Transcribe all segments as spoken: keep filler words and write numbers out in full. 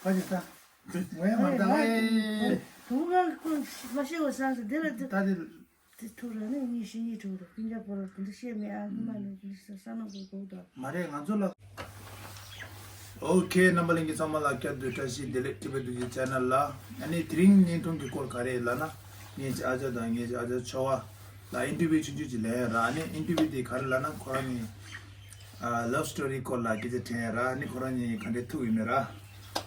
ཁ་ཅིག་ད། ངས་མ་ད་ཨེ། དུང་ང་ཁོ་མ་ཤེས་པ་སང་སི་དེ་ལ་དེ། ད་དེ། དེ་ཐུག་ར་ནི་གཉིས་ཤི་གཉིས་དྲུག་ར་སྤུན་ཀྱག་པོ་ར་དེ་འདྲ་བཤད་མེད་ཨ། སྔོན་མ་ནས་དེ་འདྲ་ས་ས་ནང་གི་གོ་ད། མ་རེད་ང་ཚོ་ལ། ཨོ་ཁེ། རྣམ་པ་ལྷན་རྒྱས་ཚང་མ་ལ་བསྐྱར་དུ་བཀྲ་ཤིས་བདེ་ལེགས། ཊི་བེཊ་རྡོ་རྗེ་ཆེ་ནལ་ལ། ཨ་ནི་དེ་རིང་བརྙན་ཐུང་གི་སྐོར་ག་རེ་ལབ་ན། ངེད་ཀྱི་ཨ་ཅག་དང་ངེད་ཀྱི་ཨ་ཅག་ཆོ་བ་ལ་ཨིན་ཊར་བིའུ་ཆུང་ཆུང་ཅིག་ལེན་ཡ་ར། ཨ་ནི་ཨིན་ཊར་བིའུ་དེ་ག་རེ་ལབ་ན་ཁོ་རང་གཉིས་ལབ་སི་ཊོ་རི་སྐོར་ལ་སྐད་ཆ་དྲན་ཡ་ར། ཨ་ནི་ཁོ་རང་གཉིས་ག་འདྲས་ཐུག་ཡོད་མེད་ར།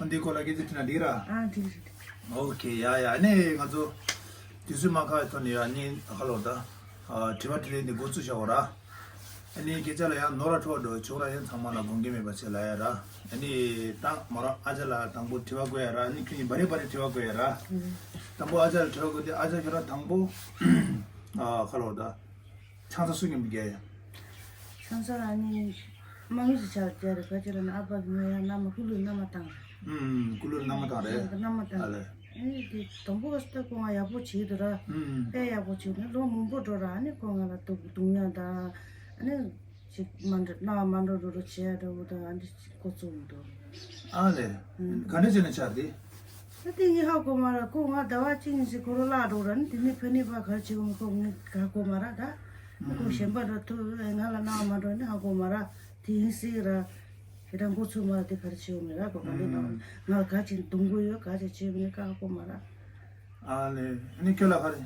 ཨ་འདིའི་སྐོར་ལ་སྐད་ཆ་དྲིས་ན་འགྲིག་ར། ཨ་འགྲིག་རེད། ཨོ་ཁེ། ཡ་ཡ། ཨ་ནི་ང་ཚོ་དུས་ཚོད་མ་ཁག་ཐོག་ནས་ཡ་ནི་ཧ་ལོ་ད། ཨ་དྲི་བ་དྲིས་ལན་འདི་འགོ་ཚུགས་བྱ་འོ་ར། ཨ་ནི་སྐད་ཆ་ལ་ཡང་ནོར་ར་འཕྲོ་འགྲོ་ཆོག་ར། ཡང་ཚང་མ་ལ་དགོངས་འགལ་མེད་པ་བྱེད་ལ་ཡ་ར། ཨ་ནི་ད་མོ་རང་ཨ་ཅག་ལ་དང་པོ་དྲི་བ་བཀོད་ཡ་ར། ཨ་ནི་ཁྱོད་ཀྱིས་བ་རེ་བ་རེ་དྲི་བ་བཀོད་ཡ་ར། དང་པོ་ཨ་ཅག་ལ་དྲི་བ་བཀོད་དེ། ཨ་ཅག་ཁྱོད་རང་དང་པོ་ཨ་ཧ་ལོ་ད། ཆང་ས་སུ་མཉམ་དུ་བརྒྱབ་ཡ། ཆང་ས་ཨ་ནི་མ་གི་ཅིག་ཆགས་བརྒྱབ་རེད། ག་ཅི་ལབ་ན་ཨ་ཕ་གི་ངོས་ཡང་མནའ་མ་སྐུ་ལུས་མནའ་མ་བཏང་རེད། ཨུམ། སྐུ་ལུས་མནའ་མ་བཏང་རེད། མནའ་མ་བཏང་ཨ་ལས། ཨ་ནི་དེ་དང་པོ་ག་ས་ད་ཁོ་ང་ཡག་པོ་བྱེད་འདུག་ར། ཨུམ། དཔེ་ཡག་པོ་བྱེད་ནས་ལོ་མང་པོ་འགྲོ་ར། ཨ་ནི་ཁོ་ང་ལ་སྡུག་རྡུང་ཡ་ད། ཨ་ནི་ཅིག་མ་འགྲོ་མནའ་མ་འགྲོ་འགྲོ་འགྲོ་བྱེད་ཡ་འདྲ་བོ་ད། ཨ་ནི་འགོ་བཙུགས་འདུག་ཨ་ལས། ཨུམ། ག་འདྲ་བྱས་ནས་ཆགས་དེ། ད་དེ་ངས་ཧ་གོ་མ་ར། ཁོ་ང་ཟླ་བ་གཅིག་གཉིས་ཤིག་ཁོ་རང་བརླག་འགྲོ་ར། ནི་དེ་ནས་ཕ་ནི་ཕ་ག་རེ་བྱེད་གོ་མི་ཁོ་ངས་ཧ་གོ་མ་ར་ད། ནི་ཁོ་གཞན་པ་འགྲོ་ཐུབ་ང་ལ་གནང་མ་འགྲོ་ནི་ཧ་གོ་མ་ར། དེ་ཡིན་སྲིད་ར། དེ་ད་འགོ་ཚུགས་མ་ར། དེ་ག་རེ་བྱེད་གོ་མི་ར་གོ་ག་འདི་ད་ང་ལ་ག་ཅིག་རྡུང་གོ་ཡོད། ག་ཅིག་བྱེད་གོ་ནི་ཧ་གོ་མ་ར། ཨ་ལས། ནི་ཁྱོད་ལ་ག་རེ་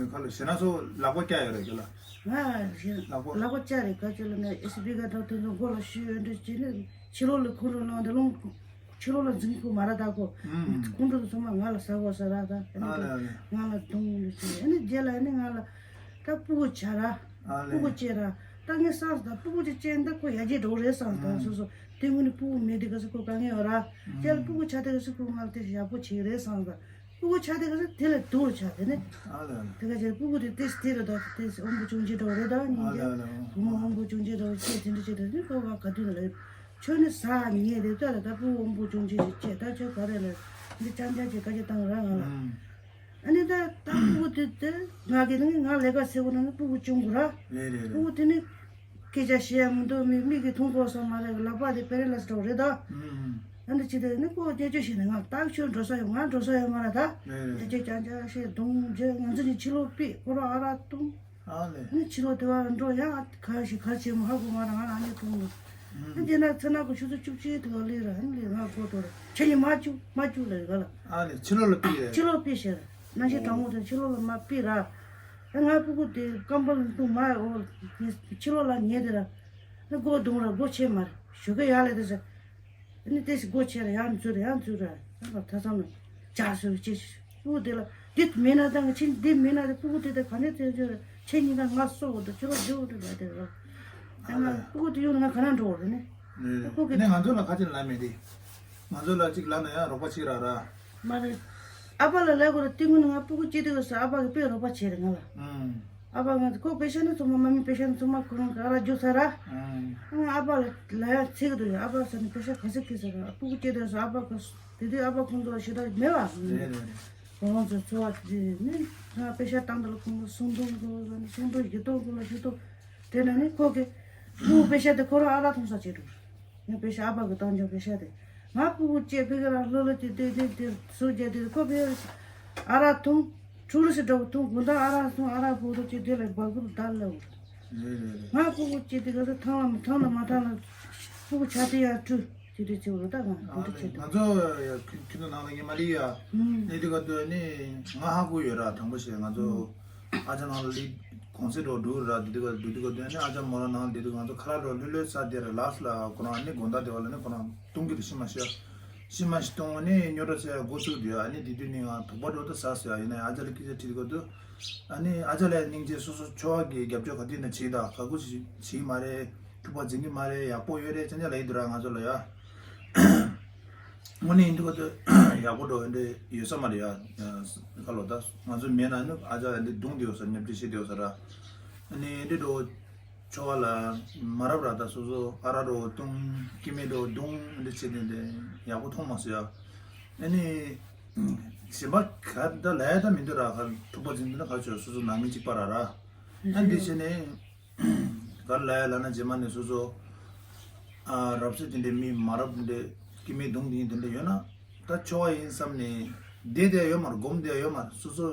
ག་ལ་ཞེ་ན་སོ་ལག་པ་བཀྱག་ཡོད་རེད་ཁྱོད་ལ། ང་ཞེ་ལག་པ་ལག་པ་བཀྱག་རེད། ག་ཅི་ལབ་ན་ཨེ་སི་བི་ག་འདྲ་དེ་ཚོ་མགོ་ལ་གཞུས་ཡོད་འདྲ་བྱས་ནི་ཕྱི་ལོགས་ལ་ཁོང་ཁྲོ་ལངས་ཏེ་ལོང་། ཕྱི་ལོགས་ལ་འཛིང་ཁུག་མ་ར་ད་ཁོ། ཨུམ། ཁོང་ཁྲོ་དེ་ཚང་མ་ང་ལ་ཟ་དགོས་ས་ར་ད། ཨ་ནི་ཨ་ལས་ཨ་ལས། ང་ལ་རྡུང་ཡོང་ཞེས། ཨ་ནི་རྗེས་ལ་ཨ་ནི་ང་ལ་ད་སྤུ་གུ་ཆགས་ར། ཨ་ལས། སྤུ་གུ་སྐྱེས་ར། ད་ངས་བསམ་ད་སྤུ་གུ་ཅིག་སྐྱེས་ན་ད་ཁོ་ཡར་རྒྱས་འགྲོ་གི་རེད་བསམ་ད། ཨུམ། སོ་སོ་དེ་སྔོན་ནས་སྤུ་གུ་མེད་དུས་ག་ས་ཁོ་དཀའ་ངལ་ཡོད་ར། རྗེས་ལ་ཨུམ། སྤུ་གུ་ཆགས་དུས་ག་ས་ཁོ་ང་ལ་དེ་ཡག་པོ་བྱེད་ཀྱི་རེད་བསམ་ད། སྤུ་གུ་ཆགས་དེ་ག་ས་དེ་ལས་སྡུག་ཆགས་དེ་ནི། ཨ་ལས་ཨ་ལས། དེ་ག་ཅིག་སྤུ་གུ་དེ་ཏིས་དེ་རེད་ད། ཏིས་དབང་པོ་སྐྱོན་ཅན་འདྲ་བོ་རེད་ད། ཨ་ལས་ཨ་ལས། བུ་མོ་དབང་པོ་སྐྱོན་ཅན་འདྲ་བོ་སྐྱེས་དེ་འདྲ་བྱས་དེ་ནི་ཁོ་བ་ག་དུས་ལ་ཁྱོད་ནི་ཟ་ཉལ་རེད་ད་ལ། ད་སྤུ་གུ་དབང་པོ་སྐྱོན་ཅན་ཞིག་སྐྱེས་ད་ཁྱོད་ག་རེ་ལ་འདི་ཅང་ཅང་ཅིག་ག་ཅིག་བཏང་ར་ང་ལ། ཨུམ། ཨ་ནི་ད་ད་སྤུ་གུ་དེ་དེ་ང་གི་ནི་ང་ལས་ཀ་ཟེར་བ་ན་ནི་སྤུ་གུ་སྐྱོན་དགོས་ར། རེད་རེད་རེད། སྤུ་གུ་དེ་ནི། སྐད་ཆ་བཤད་ཡ་མི་འདུག་མི་མིག་གིས་མཐོང་དགོས་ས་མ་རེད། ལག་པ་དེ་པེ་ར་ལེ་སི་འདྲ་བོ་རེད་ད། ཨུམ། ཨ་འདི་ཅི་དེ་ནི་ཁོ་སྐྱོན་བརྗོད་བྱས་ནས་ང་ད་ཁྱོད་འགྲོ་ས་ཡོད། ང་འགྲོ་ས་ཡོད་མ་རེད་ད། ཨེ། སྐད་ཆ་རྐྱང་རྐྱང་བཤད་རྡུང་རྗེས་ང་ཚོ་གཉིས་ཕྱི་ལོགས་ཕེབས། ཁོ་རང་ཨ་རག་འཐུང་། ཨ་ལས། ཨ་ནི་ཕྱི་ལོགས་དེ་བ་འགྲོ་ཡ་ག་ཞིག་ག་བྱེད་མ་ཧ་གོ་མ་རེད། ང་ལ་ཨ་ནི་འཐུང་འདུག་ཨ་ཨུམ། དེ་ན་ཚེ་ན་ཁོ་ཆུ་ཚོད་བཅུ་གཅིག་དེ་བ་སླེབས་ར། ཨ་ནི་ལས་ང་སྒོ་དོར་ཁྱེད་གཉིས་མ་བཅུག་མ་བཅུག་ལབ་ག་ལ། ཨ་ལས། ཕྱི་ལོགས་ལ་ཕེབས་རེད། ཕྱི་ལོགས་ཕེབས་ཤག་ནང་ཆེན་གྲོང་མོ་དང་ཕྱི་ལོགས་ལ་མ་ཕེབས་ར། ཨ་ང་སྤུ་གུ་དེ་རྐང་པ་ལ་འདུག་མ་འོ་ཕྱི་ལོགས་ལ་ཉལ་དེ་ར། ཨ་སྒོ་རྡུང་ར། སྒོ་ཕྱེ་མ་རེད། ཞོགས་ཀས་ཡར་ལས་དེ་ཟེར། ཨ་ནི་དེ་སྒོ་ཕྱེ་ར་ཡར་འཛུལ་ར་ཡར་འཛུལ་ར། ཨ་ད་ཚང་མ་ཇག་སོ་ཅེས་སྤུ་གུ་དེ་ལ་འདི་མེད་ན་ད་ང་ཆེན་འདི་མེད་ན་དེ་སྤུ་གུ་དེ་དེ་ག་ནས་དེ་འཛུལ་ར། ཁྱེད་གཉིས་ཀ་ང་གསོ་འོ་དེ་ཁྱོད་ར་འཛུལ་འོ་དེ་ལ་དེ་ར། ཨ་ང་སྤུ་གུ་དེ་ཡོང་ན་ང་ག་ན་འགྲོ་བ་རེད་ནི། ཨ་ཁོ་གི་ནས་ང་ཚོ་ལ་ཁ་ཆེ་ལབ་མེད་དེ། ང་ཚོ་ལ་གཅིག་ལབ་ན་ཡང་རོགས་པ་བྱེད་ར་ར། མ་རེད། ཨ་ཕ་ལ་ལབ་དགོས་རེད། དེ་སྔོན་ང་སྤུ་གུ་སྐྱེས་དུས་སྐབས་སུ་ཨ་ཕ་གིས་དཔེ་རོགས་པ་བྱས་རེད་ང་ལ། ཨང་། ཨ་ཕ་ང་ཚོ་ཁོ་པེ་ཤ་ནི་ཚང་མ་མ་མི་པེ་ཤ་ནི་ཚང་མ་ཁོ་རང་གི་ཨ་རག་རྒྱུག་ཚར་ར། ཨང་། ང་ཨ་ཕ་ལ་ལབ་ཡ་ཚིག་འདུག་ཡ། ཨ་ཕ་ཟེར་ནི་པེ་ཤ་ག་ཚོད་ཁྱེར་ཟེར་ར། སྤུ་གུ་སྐྱེས་དུས་སུ་ཨ་ཕ་གིས་དེ་དུས་ཨ་ཕ་ཁོང་ཚོ་ཞེ་དྲག་མེད་བ། རེད་རེད་རེད། ཁོ་རང་ཚོ་འཚོ་བ་དེ་ནི་ང་པེ་ཤ་བཏང་དུས་ལ་ཁོང་ཚོ་སུམ་སྟོང་དགོས་ཟེར་ནི་སུམ་སྟོང་བཞི་སྟོང་དགོས་ལ་བཞི་སྟོང་། དེ་ནས་ནི་ཁོ་གིས་སྤུ་གུ་པེ་ཤ་དེ་ཁོ་རང་ཨ་རག་འཐུང་ས་བྱེད་འགྲོ། ངས་པེ་ཤ་ཨ་ཕ་གི་བཏང་ཆོག་པེ་ཤ་དེ། ང་སྤུ་གུ་སྐྱེས་ཕ་གི་རང་ལྷོད་ལྷོད་ཀྱི་དེ་དེ་དེ་སུ་རྒྱ་དེ་ཁོ་ཕ་གི་ཨ་རག་འཐུང་། ཕྲུ་གུ་སི་འདྲ་བོ་འཐུང་དགོང་དག་ཨ་རག་འཐུང་ཨ་རག་ཕོག་ཐུག་ཅིག་དེ་ལ་སྦག་སྦག་བརྡར་སླེབས། རེད་རེད་རེད། ང་སྤུ་གུ་སྐྱེས་དེ་ག་ཚོད་ཐང་ལ་མི་ཐང་ལ་མ་ཐང་ལ་སྤུ་གུ་ཆགས་དེ་ཡང་བཀྲུ་དེ་དེ་བྱེད་འོ་ད་ང་དེ་འདྲ་བྱེད་དེ། ང་ཚོ་ཁྱིམ་ཁྱིམ་ཚང་ནང་ལ་ངས་མ་ལི་ཡ་ནི་དེ་ག་དུས་ནི་ང་ཧ་གོ་ཡོད་ར། དང་པོ་ཞེས་ང་ཚོ། ཨ་ཅག་ནང་ལ་ལི་གོང་ཚད་འགྲོ་འགྲོ་ར་དེ་དུས་ག་དུས་དུས་ག་དུས་ནི་ཨ་ཅག་མོ་ར་ནང་དེ་དུས་ང་ཚོ་ཁ་ལག་འགྲོ་ལྷོད་ལྷོད་ས་དེ་ར་ལགས་ལ་ཁོ་རང་ནི་དགོང་དག་དེ་བ་ལ་ནི་ཁོ་རང་བཏུང་གི་དུ་ཤི་མ་ཤི་ཤི་མ་ཤི་བཏུང་ནི་སྨྱོ་འདྲ་ཟེར་འགོ་ཚུགས་དུས་ཨ་ནི་དེ་དུས་ནི་ང་དོག་པ་འགྲོ་ད་ཟ་ཟེར་ཡིན་ན་ཨ་ཅག་ལ་སྐད་ཆ་དྲིས་དུས་ག་དུས་ཨ་ནི་ཨ་ཅག་ལ་སྙིང་རྗེ་སོ་སོ་ཆོ་བ་གི་རྒྱབ་སྐྱོར་ག་དུས་ན་བྱེད་ད་ག་གུ་བྱེད་ཀྱི་མ་རེད། ཐུག་པ་འཛིན་གྱི་མ་རེད། ཡག་པོ་ཡོད་རེད་ཅང་ཅང་ལ་ཡིན་དུས་ར་ང་ཚོ་ལ་ཡ། དངོས་གནས་ཡིན་དུས་ག་དུས་ཡག་པོ་འགྲོ་འདི་ཡོད་ས་མ་རེད་ཡ། ཁ་ལོ་ད་ང་ཚོ་མེད་ན་ནི་ཨ་ཅག་འདི་རྡུང་དེ་ཡོད་ས་ཉབ་ཀྱི་ཤི་དེ་ཡོད་ས་ར། ཨ་ནི་འདི་འགྲོ་ཆོ་བ་ལ་མ་རབས་ར་ད་སོ་སོ་ཨ་ར་འགྲོ་རྡུང་སྐྱེ་དམན་འགྲོ་རྡུང་འདི་བྱེད་དེ་འདི་ཡག་པོ་མཐོང་མ་སོང་ཡ། ཨ་ནི་གཞན་པ་ག་ད་ལ་ཡ་ད་མི་འདུག་ར། ག་ཐུག་པ་འཛིན་དུས་ན་ག་ཆོ་སོ་སོ་ནང་མི་གཅིག་པ་ར་ར། ཨ་འདི་བྱས་ནས། ག་ལ་ཡ་ལ་ན་རྗེས་མ་ནས་སོ་སོ། ཨ་རབ་སྲས་དེ་འདྲའི་མི་མ་རབས་དེ་འདྲའི་སྐྱེ་དམན་རྡུང་དེ་ཡིན་དེ་འདྲ་ཡོད་ན། ད་ཆོ་བ་ཡིན་བསམ་ནས་བསྡད་བསྡད་ཡོད་མ་རེད། སྒོམ་བསྡད་ཡོད་མ་རེད། སོ་སོ་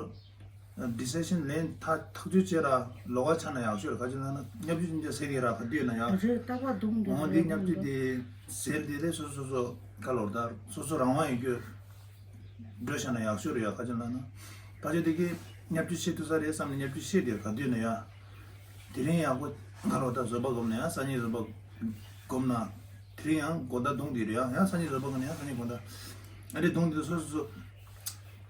ཌི་སི་ཤན་ལེན་ཐག་ཐག་གཅོད་བྱས་ར་ལོགས་ཀ་ཆགས་ན་ཡག་ཤོས་རེད། ག་ཅི་ལབ་ན་བརྙས་བཅོས་ཅན་ཟེར་གི་ར་ག་དུས་ན་ཡག་རེད། རྟག་པར་རྡུང་བསྡད་འོང་དེ་བསྙབ་རྒྱུ་དེ་ཟེར་དེ་ལས་སོ་སོ་སོ་སོ་ཁ་ལོར་ད་སོ་སོ་རང་དབང་ཡོད་རྒྱུ་འགྲོ་བྱས་ན་ཡག་ཤོས་རེད་ཡ། ག་ཅི་ལབ་ན་ཕལ་ཆེར་དེ་གི་བརྙས་བཅོས་བྱེད་ཐུབ་ས་རེད་བསམ་ནས་བརྙས་བཅོས་བྱེད་དེ་ག་དུས་ན་ཡ། དེ་རིང་ཡག་པོ་ཁ་ལོ་ད་བཟོད་པ་སྒོམ་ན་ཡང་སང་ཉིན་བཟོད་པ་སྒོམ་ན། དེ་རིང་ཡང་དགོང་དག་གདོང་དེ་རེད་ཡ། ཡང་སང་ཉིན་བཟོད་པ་སྒོམ་ན་ཡང་སང་ཉིན་དགོང་དག་ཨ་རེ་གདོང་དེ་སོ་སོ་སོ།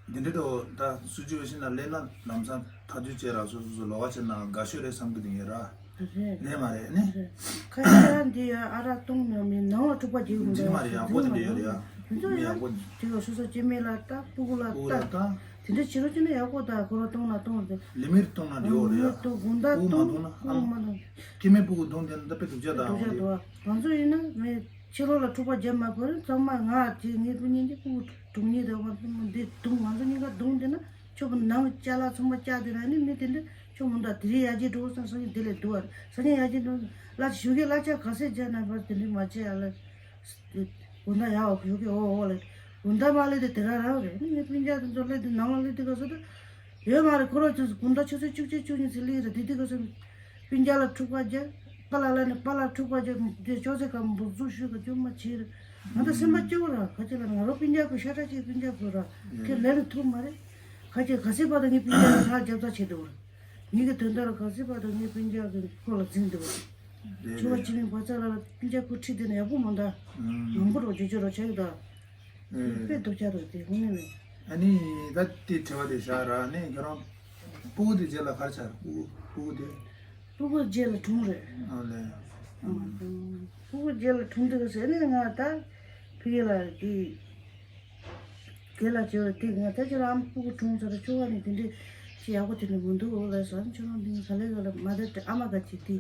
དེ་འདྲ་དོ་ད་སུ་ཅི་བ་ཤི་ན་ལས་ན་ལམ་སང་ཐག་གཅོད་བྱས་ར་སོ་སོ་སོ་ལོགས་ཀ་བྱས་ན་དགའ་ཤོས་རེད་བསམ་གི་དེ་ཡིན་ར། རེད། ལས་མ་རེད་ནི། རེད། ཁ་ཤས་འདི་ཡ་ཨ་རག་བཏུང་ན་མི་ནང་ལ་འཁྲུག་པ་རྒྱག་གི་མི་འདུག་འཇིག་མ་རེད། ཡག་པོ་དེ་འདྲ་ཡོད་རེད་ཡ། ཡིན་ཙང་མི་ཡག་པོ། དེ་ཡོད་སོ་སོ་སྐྱེ་དམན་ལ་ལྟ། སྤུ་གུ་ལ་སྤུ་གུ་ལ་ལྟ། ལྟ། དེ་འདྲ་བྱེད་རོགས་བྱས་ན་ཡག་པོ། ད་ཁོ་རང་གཏོང་ན་གཏོང་རེད། ལི་མིར་གཏོང་ན་འགྲིག་ཡོད་རེད་ཡ། ལི་མིར་གཏོང་དགོང་དག་སྤུ་གུ་མ་གཏོང་གཏོང་ན་སྤུ་གུ་མ་གཏོང་། སྐྱེ་དམན་སྤུ་གུ་གཏོང་དེ་ན་ད་དཔེ་སྡུག་ཅག་དང་སྡུག་ཅག་འོང་དེ། འདུག་ང་ཚོ་ཡིན་ན་མི་ཕྱི་ལོགས་ལ་འཁྲུག་པ་རྒྱབ་མ་དགོས་རེད། ཚང་མ་ང་དེ་ངའི་སྤུན་ཉེ་འདི་སྤུ་གུ་དྲུང་ཉེ་དེ་བ་འདི་གདོང་ང་ཚོ་གཉིས་ཀ་གདོང་དེ་ན་ཁྱོད་ནང་ཅ་ལག་ཚང་མ་བཅག་དེ་ན་ནི་མི་དེ་འདྲ་ཁྱོད་མོ་འདྲ་དེ་རིང་ཡར་རྒྱས་འགྲོ་བསམ་སང་ཉིན་དེ་ལས་སྡུག་བ་རེད། སང་ཉིན་ཡར་རྒྱས་འགྲོ་ལ་ཞུ་གི་གླ་ཆ་ག་ཚད་བརྒྱབ་ན་བར་དེ་འདྲ་མ་བྱེད་ཡ་ལ། དགོང་དག་ཡག་ཞུ་གི་འོ་འོ་ལ། དགོང་དག་མ་ལས་དེ་དེ་ར་ར་རེད། ནི་ངའི་སྤུན་ཀྱག་དེ་ཚོ་སླེབས་དུས་ནང་ལ་སླེབས་དུས་ག་ཚོད་ད། ཡོད་མ་རེད། ཁོ་རང་ཚོ་དགོང་དག་ཆུ་ཚོད་བཅུ་གཅིག་བཅུ་གཉིས་ཚོད་སླེབས་རེད། དེ་དུས་ག་ཚོད་སྤུན་ཀྱག་ལ་འཁྲུག་པ་རྒྱག་པཱ་ལགས་ལ་ནི་པཱ་ལགས་འཁྲུག་པ་རྒྱག་དེ་ཅོག་ཙེ་ཁ་འབུར་འཛུགས་ཞུས་ག་ཅུང་མ་བྱེད་རེད། ང་ད་སེམས་པ་སྐྱོ་བོ་ར་ག་ཅི་ལ་ང་རང་སྤུན་ཀྱག་གི་ཤ་ཁྲག་གཅིག་སྤུན་ཀྱག་གི་ར་ཁྱེད་ལས་ནི་ཐུབ་མ་རེད། ག་ཅི་ག་ཚད་བར་དུ་ངའི་སྤུན་ཀྱག་ལ་ལྷག་རྒྱབ་ཚ་བྱེད་འདུག་ར། ངེད་ཀྱི་དོན་དག་ལ་ག་ཚོད་བར་དུ་ངའི་སྤུན་ཀྱག་གི་ཁོག་ལ་འཛིང་འདུག་བ། རེད་ཆུ་བ་རེད། སྤྱི་མིང་བ་ཚ་ལ་སྤུན་ཀྱག་ཁོ་ཁྲིད་དེ་ན་ཡག་པོ་མ་འདུག་ཨུམ། མང་པོ་རོགས་བརྗོད་བརྗོད་རོགས་བྱ་གི་འདུག་ཨེ། དཔེ་སྡུག་ཅག་རེད་དེ་དངོས་གནས་མེད། ཨ་ནི་ད་དེ་དྲི་བ་དེ་བཞག་ར་ནི་ཁྱོད་རང་སྤུ་གུ་དེ་རྗེས་ལ་ག་རེ་ཆགས། སྤུ་གུ་སྤུ་གུ་དེ། སྤུ་གུ་རྗེས་ལ་གྲོངས་རེད། ཨ་ལས། ཨ་མ་དང་། སྤུ་གུ་རྗེས་ལ་གྲོངས་དུས་ཟེར་ནས་ང་ད་ཕ་གི་ལ་དེ། དེ་ལ་བྱས་པ་དེ་ང་ད་ཁྱོད་རང་ཨ་མ་སྤུ་གུ་གྲོངས་ཚར་ཁྱོ་ག་ནས་དེ་འདྲས་ཅི་ཡག་པོ་དེ་འདྲ་མི་འདུག་ལ་ཟེར། ཁྱོད་རང་འདི་ག་ལེ་ག་ལ་མ་དེ་ཨ་མ་ག་ཅིག་དེ་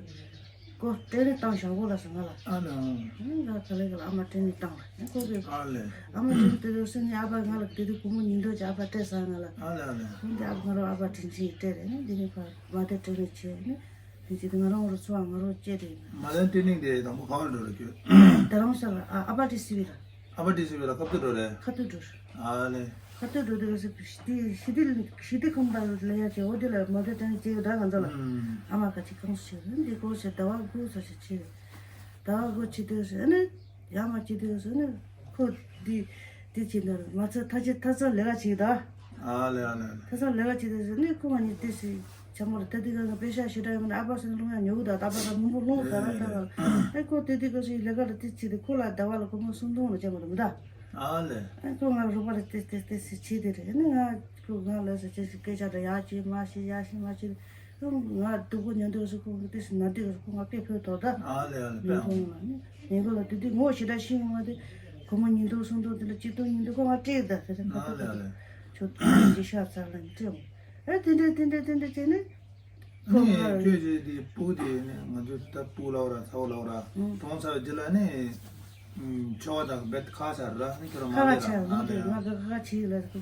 ཀོ་སྤྲད་རེས་བཏང་བཞག་གོ་ལ་ཟེར་ང་ལ། ཨ་ལ། ཨང་། ང་ག་ལེ་ག་ལ་ཨ་མ་སྤྲད་རེས་བཏང་ལ་ཁོ་གི་ཨ་ལེ། ཨ་མ་སྤྲད་དེ་རུ་སེ་ནི་ཨ་ཕ་ང་ལ་དེ་དུས་སྒོར་མོ་ཉིས་འདོད་ཅིག་ཨ་ཕ་སྤྲད་ཟེར་ང་ལ། ཨ་ལེ་ཨ་ལེ། ཁོང་དེ་ཨ་ཕ་ང་རང་ཨ་ཕ་དྲིན་ཆེན་སྤྲད་རེད་ནི་འདི་ནི་ཕ་མ་དེ་སྤྲད་རེས་བྱས་ནི། དེ་བྱས་ཏེ་ང་རང་ངོ་རུ་འཚོ་བ་ང་རང་སྐྱེལ་དེ་ཡིན། མ་ལན་ཏི་ནིང་དེ་དང་པོ་ག་བར་འགྲོ་རེད་ཁྱོད། རྡ་རམ་ས་ལ་ཨ་ཨ་པ་ཏི་སི་བི་ལ། ཨ་པ་ཏི་སི་བི་ལ་ཁ་ཐུག་འགྲོ་རེད། ཁ་ཐུག་འགྲོ་རེད། ཨ་ལེ། ཁ་ཐུག་འགྲོ་དེ་ག་ས་ཞི་བདེ་ཞི་བདེ་ཞི་བདེ་ཁང་པ་ལ་ཡ་ཅེ་འོ་དེ་ལ་མ་དེ་དྲན་ཅེ་ད་ང་ཚོ་ལ། ཨུམ། ཨ་མ་ཁ་ཅིག་གང་སུ་ཆེ་རེད་འདི་གོ་ཤེ་ཟླ་བ་དགུ་ས་ཤེ་ཆེ་རེད། ཟླ་བ་དགུ་ཆེ་དེ་ས་ནི། ཡང་མ་ཅི་དེ་ཟེར་ནས་ཁོ་འདི་འདི་བྱེད་འདོད་མ་ཚད་ཐ་ཆད་ཐ་ཚང་ལས་ཀ་བྱེད་ད། ཨ་ལེ་ཨ་ལེ་ཨ་ལེ། ཐ་ཚང་ལས་ཀ་བྱེད་དེ་ཟེར་ནས་ཁོ་ང་གཉིས་ཏེ་སི་ཆ་མོ་ར་ཏེ་ཏི་ག་ང་པེ་ཤ་ཞེ་དྲག་ཡོད་མ་ནས་ཨ་ཕ་སེ་ལུང་ཡང་ཉོ་གི་ད་ད་པ་ད་མང་པོ་ལོང་ད་ར་ད་ར། ཨེ་ཁོ་ཏེ་ཏི་ག་སི་ལས་ཀ་ལ་ཏེ་བྱེད་དེ་ཁོ་ལ་ཟླ་བ་ལ་སྒོར་མོ་སུམ་སྟོང་ལ་བྱེད་མ་རུང་ད། ཨ་ལེ། ཨེ་ཁོ་ང་རོགས་པ་ལ་ཏེ་ཏེ་ཏེ་སི་བྱེད་དེ་རེད་ནི་ང་ཁོ་ང་ལ་སི་ཅེ་སི་སྐད་ཆ་ད་ཡག་བྱེད་མ་བྱེད་ཡག་བྱེད་མ་བྱེད། ང་སྡུག་པོ་མྱོང་དུས་སུ་ཁོང་གིས་དེ་སུ་ན་དུས་སུ་ཁོང་ང་དཔེ་ཕོད་དོ་ད། ཨ་ལེ་ཨ་ལེ་དཔེ་ཨང་། ཁོང་ང་ནི་ངན་གོ་ལ་དུས་དུས་ངོ་ཞེ་དྲག་ཤེས་ཡོང་བ་དེ་སྒོར་མོ་ཉིས་སྟོང་སུམ་སྟོང་དེ་ལ་གཅིག་སྟོང་ཉིས་སྟོང་ཁོང་ང་སྤྲད་ད་དེ་ལ་ཨ་ཁ་ལེ་ཨ་ཐུག་ལེ། ཁྱོད་དེ་འདྲ་ཤ་ཚ་ལ་ནི་སྤྲད་འོང་། ཨེ་དེ་འདྲ་དེ་འདྲ་དེ་འདྲ་བྱས་ནས། ཁོང་ནི་ང་ཁྱོད་ཀྱིས་དེ་སྤུ་གུ་དེ་ནི་ང་ཚོ་ད་སྤུ་གུ་ལབ་ར་ཚ་བོ་ལབ་ར་ཨང་། གྲོངས་ཚར་རྗེས་ལ་ནི། ཆོ་ག་དང་རྦད་ཁ་ཆར་ར་ནི་ཁྱོད་རང་ཁ་མ་ཁ་ལས་ཆར་ར་མ་ཨ་ལེ་ལས་ཨ་ང་ལེ། ཁ་ཁ་ཆི་ལ་ཁ་